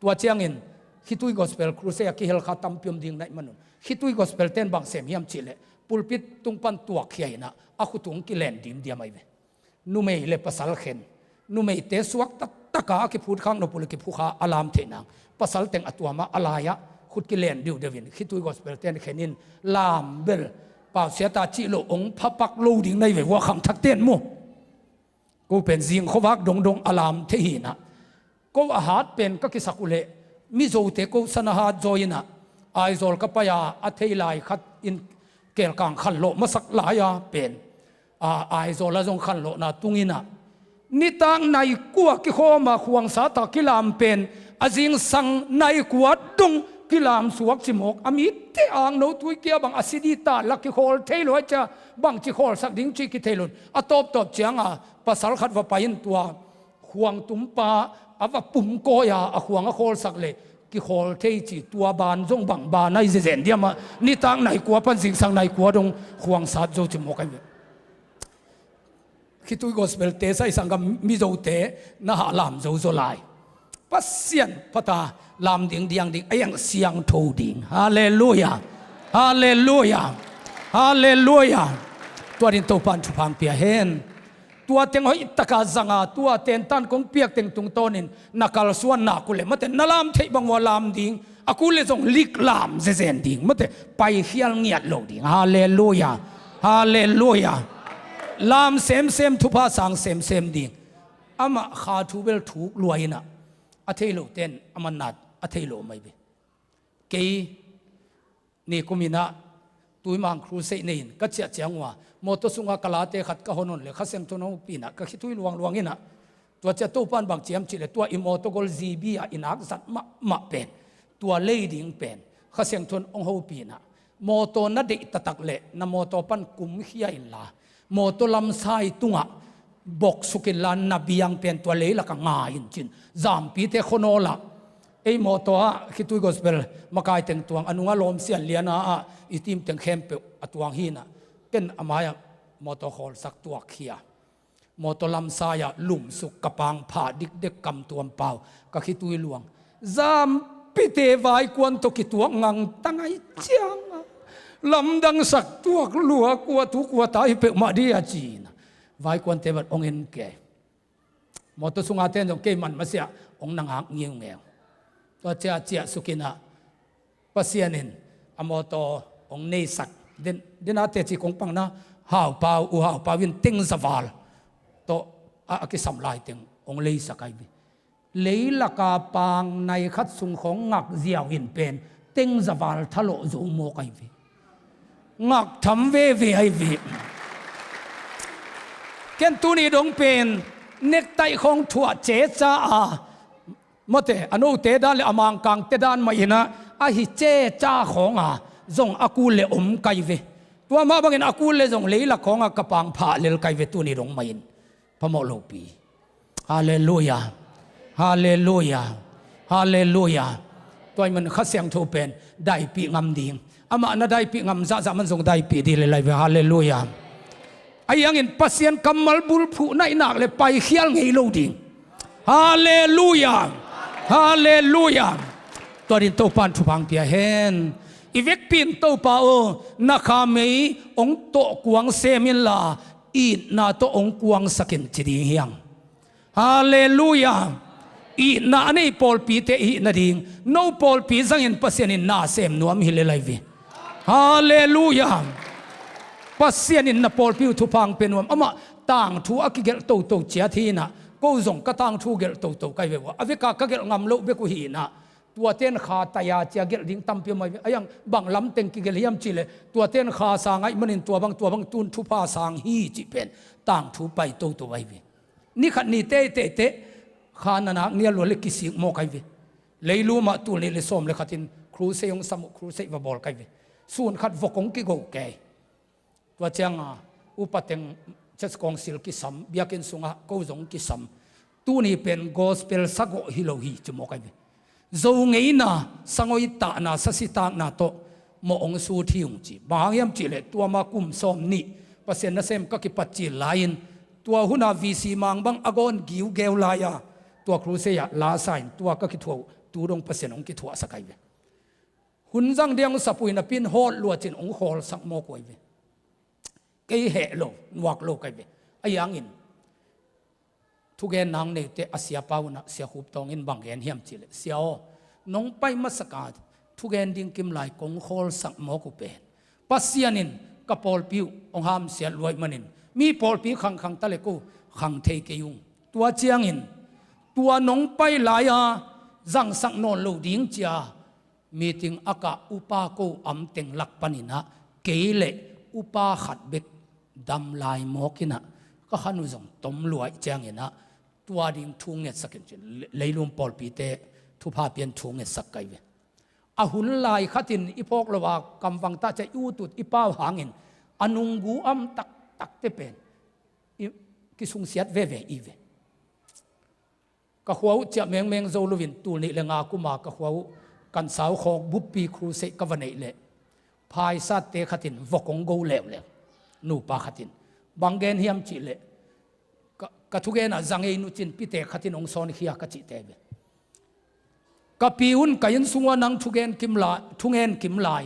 Tua ciangin Khitui Gospel Crusade a kihel kha tampi om ding naih manun Khitui Gospel ten bang sem hiam cihleh pulpit tung pan tuakkhia hinah a khutung kilen dimdiam ahi ve. Numei le pasal khen. Numeite suak taktaka a kiphut khak nop uh le kiphukha a lam theih nang. Pasal teng a tuamah a lai-ah khut kilen diuhdeuhin Khitui Gospel ten khenin lam bel pausiata cih lo hong phapak lo ding nai ve vua khangthak ten mu. Ko pen zing khuavak dongdong a lam thei hinah. Ko a hat pen ka kisak uhleh Mizote ko sana hat zaw inah Aizawl ka pai-a a thei lai khat in kelkang khanlawh masak lai-a pen a, Aizawl a zong khanlawhna tunginah nitak nai kua kikhawma khuangsa tak kilam pen a zingsang nai kua dong kilam suak cimawk a mite angno tui kia bang a sidi ta lak kikhawl thei lo a cia bangci khawlsak ding cih kithei lo in a tawptawp cianga pasal khat va pai in tua khuangtumpa a va pumkawi-a a khuang a khawlsak le kikhawl thei ci tua ban zong bang ban ahi zezen diamah nitak nai kua pan zingsang nai kua dong khuangsat zo cimawk ahi ve. Khitui Gospel te saisang ka Mizote na hahlam zozo lai. Pasian phata lam ding diang ding a iang siangtho ding. Halleluia. Halleluia. Halleluia. Tua din Topan thupha pia hen. Tua teng hoihtaka zanga tua tentan kong piak teng tungtawnin na kalsuan nak uhleh mate na lam theih bang ua lam ding. A kul le zong lik lam zezen ding mate paikhial ngiat lo ding. Halleluia. Halleluia. Lam semsem thupha sang semsem ding. Amah kha thu bel thuk luai inah a thei lo ten a mannat a thei lo mai ve. Kei ni kuminah Tuimang Crusade nei-in ka ciah ciang uh a mawtaw sungah ka late khat ka hon hon le Kha Siangtho hong hopih inah ka khitui luangluang inah tua ciah Topan bang ciam cihleh tua i mawtaw gol G B ah i nak zat mahmah pen tua lei ding pen Kha Siangtho hong hopih inah mawtaw na deih taktak le na mawtaw pan kumkhia inla mawtaw lamsai tungah bok suk inla na biang pen tua leilakah nga in cin zampite khonawlah ei mawtaw ah Khitui Gospel makai teng tuang a nungah lawmsian liana ah i tim teng khempeuh a tuang hinah ken a mai-ah mawtaw khawlsak tuakkhia. Mawtaw lamsai-ah lumsuk ka pang phah dikdek kamtuam pau ka khitui luang. Zampite vaikuan tawh kituak ngang tangai cianga lamdangsak tuak lua kua tu kua ta hi peuhmah dih a cina. Vaikuante bat hong en kei. Mawtaw sunga ten zong kei man masiah hong na ngak ngiungeu. Tua ciah ciah sukinah Pasian in a mawtaw hong neisak. Den, dena teci kong pangna Haupau, U Haupau in teng zaval tawh a, a kisam lai teng hong leisak ahi ve. Leilaka pang nai khat sung khawng ngak ziau in pen teng zaval thalawh zo mawk ahi ve. Ngak tham veve ahi ve. Ken tuni dong pen nektaih khawng thuah ceca a mawte a note dan le a mangkangte dan mah inah a hi ceca khawnga zong a kul le om kai ve. Tua mah bangin a kul le zong leilak khawnga ka pang phah lel kai ve tuni dong mah in phamawh lopi. Halleluia. Halleluia. Halleluia. Tua hi man Kha Siangtho pen daipih ngam ding. Amah na daipih ngam zahzah man zong daipih dih le lai ve. Halleluia. Ahi hangin Pasian kammal bulphuh naihnak le paikhial ngei lo ding. Halleluia. Halleluia. Tua din Topan thupha pia hen. I vekpi in Topa aw na khamei hong tawh kuang sem inla itna tawh hong kuangsak in ci ding hiang. Halleluia. Itna a nei pawlpite i hih nading no pawlpi zangin Pasian in na sem nuam hi le lai ve. Halleluia. Pasian in na pawlpi uh thupha pe nuam amah tangthu a kigelh toto ciat hi inah, ko zong ka tangthu gelh toto ka hi ve ua. A veka ka gelh ngam loh bek uh hi inah, tuate in kha taya cia gelh ding tampi om ahi ve. A iang bang lamteng kigelh hiam cihleh, tuate in kha sang ahih manin tua bang, tua bang tun thupha sang hi cih pen tangthu pai toto ahi ve. Ni khat ni teiteite kha na nak nia lua le kisik mawk ahi ve. Leilum ah tul nih le sawm le khatin crusade hong sam uh, crusade va bawl ka hi ve. Sun khat vok hong kigo kei. Tua cianga upa teng church council kisam, biakinn sungah ko zong kisam. Tuni pen gospel sagawh hi lo hi ci mawk ahi ve. Zo ngeina, sangoi tahna, sasitakna tawh mawh hong sut hi ung ci. Bang hang hiam cihleh tua ma kum sawm nih Pasian nasem ka kipat cil lai-in, tua huna V C mang bang a gawn giugeu lai-a, tua crusade ah la sa in tua ka kithuah uh tu dong Pasian hong kithuahsak ahi ve. Hun zang diang uh sapui napi-in hawt luat cin hong khawlsak mawk uh ahi ve. Kei heh lo, nuak lo ka hi ve. A iangin thugen nang neite a siapa unah Sia Khup Tawng in bang gen hiam cihleh, Sia aw, nong pai masaka thugen ding kim lai kong khawlsak mawk uh pen Pasian in ka pawlpi uh hong hamsiat luaih manin, mi pawlpi khangkhang ta le ko khang thei kei ung. Tua ciangin tua nong pai lai-a zangsak nawn lo ding cia meeting a kah upa ko am teng lak paninah kei le upa khat bek dam lai mawk inah ka khan uh zong tom luaih cianginah tua ding thu ngetsak in cin, leilum pawlpite thupha pian thu ngetsak ka hi ve. A hun lai khatin i phawk lo a kamvang tah cia i utut i pau hangin a nunggu am taktakte pen i kisungsiat veve i ve. Ka khua uh ciah mengmeng zo loin tul nih le nga kuma ka khua uh kan sau khawk buppi crusade ka va neih leh phaisatte khatin vok hong go leuleu. Nupa khatin bang gen hiam cihleh, ka, ka thugenah zangei nucin pitek khatin hong sawnkhia ka cihte ve. Ka pi un ka inn sungua nang thugen kim lai, thungen kim lai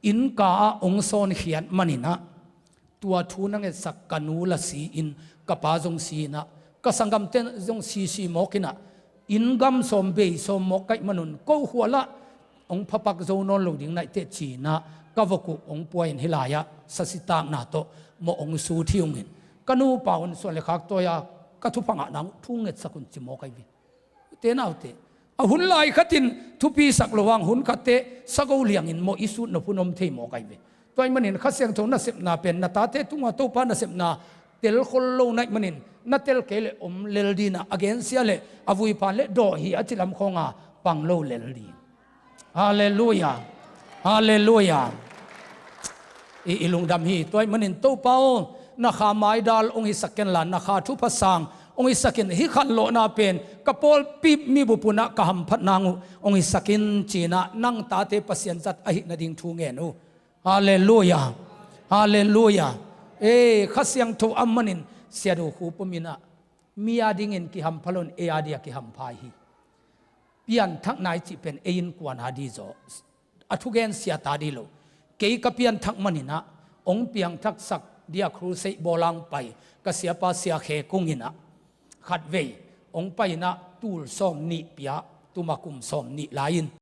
innka ah hong sawnkhiat maninah tua thu na ngetsak ka nu la si-in ka pa zong si-inah ka sanggamte zong sisi mawk inah inn gam sawm bei sawm mawk ka hih manun ko khualah hong phapak zo nawn lo ding naih teh ci-inah ka vok uh hong pua-in hih lai-ah sasitakna tawh mawh hong sut hi ung in ka nupa un suan le khak tawi-a ka thupha ngah nang uh thu ngetsak un ci mawk ahi ve. Ute naute, a hun lai khatin thupisak lo hang hun khatte sago liangin mawh i sut nop hun om thei mawk ahi ve. Tua ahih manin Kha Siangtho nasepna pen na tate tungah Topa nasepna telkhol lo na hih manin na tel kei le om lel dinah a gensia le a vuiphan le dawh hi a cilam khawnga pang lo lel ding. Halleluia. Halleluia. I, i lungdam hi. Tua ahih manin Topa aw, na kha maidal hong hisak kenla, na kha thupha sang hong hisak in, hih khanlawhna pen ka pawlpi mibup unah ka hamphat nang uh hong hisak in cinah nang tate Pasian zat ahih nading thu ngen uh. Halleluia. Halleluia. Ei, Kha Siangtho a manin Sia Do Khup Pum inah mi a dingin kihampha lo in ei a dia kihampha hi. Pianthak nai cih pen ei innkuan a di zaw, a thugen sia ta di lo. Kei ka pianthak maninah hong piangthaksak dia crusade bawlang pai ka siapa Sia Khe Kung inah khatvei hong pai inah tul sawm nih pia, tuma kum sawm nih lai-in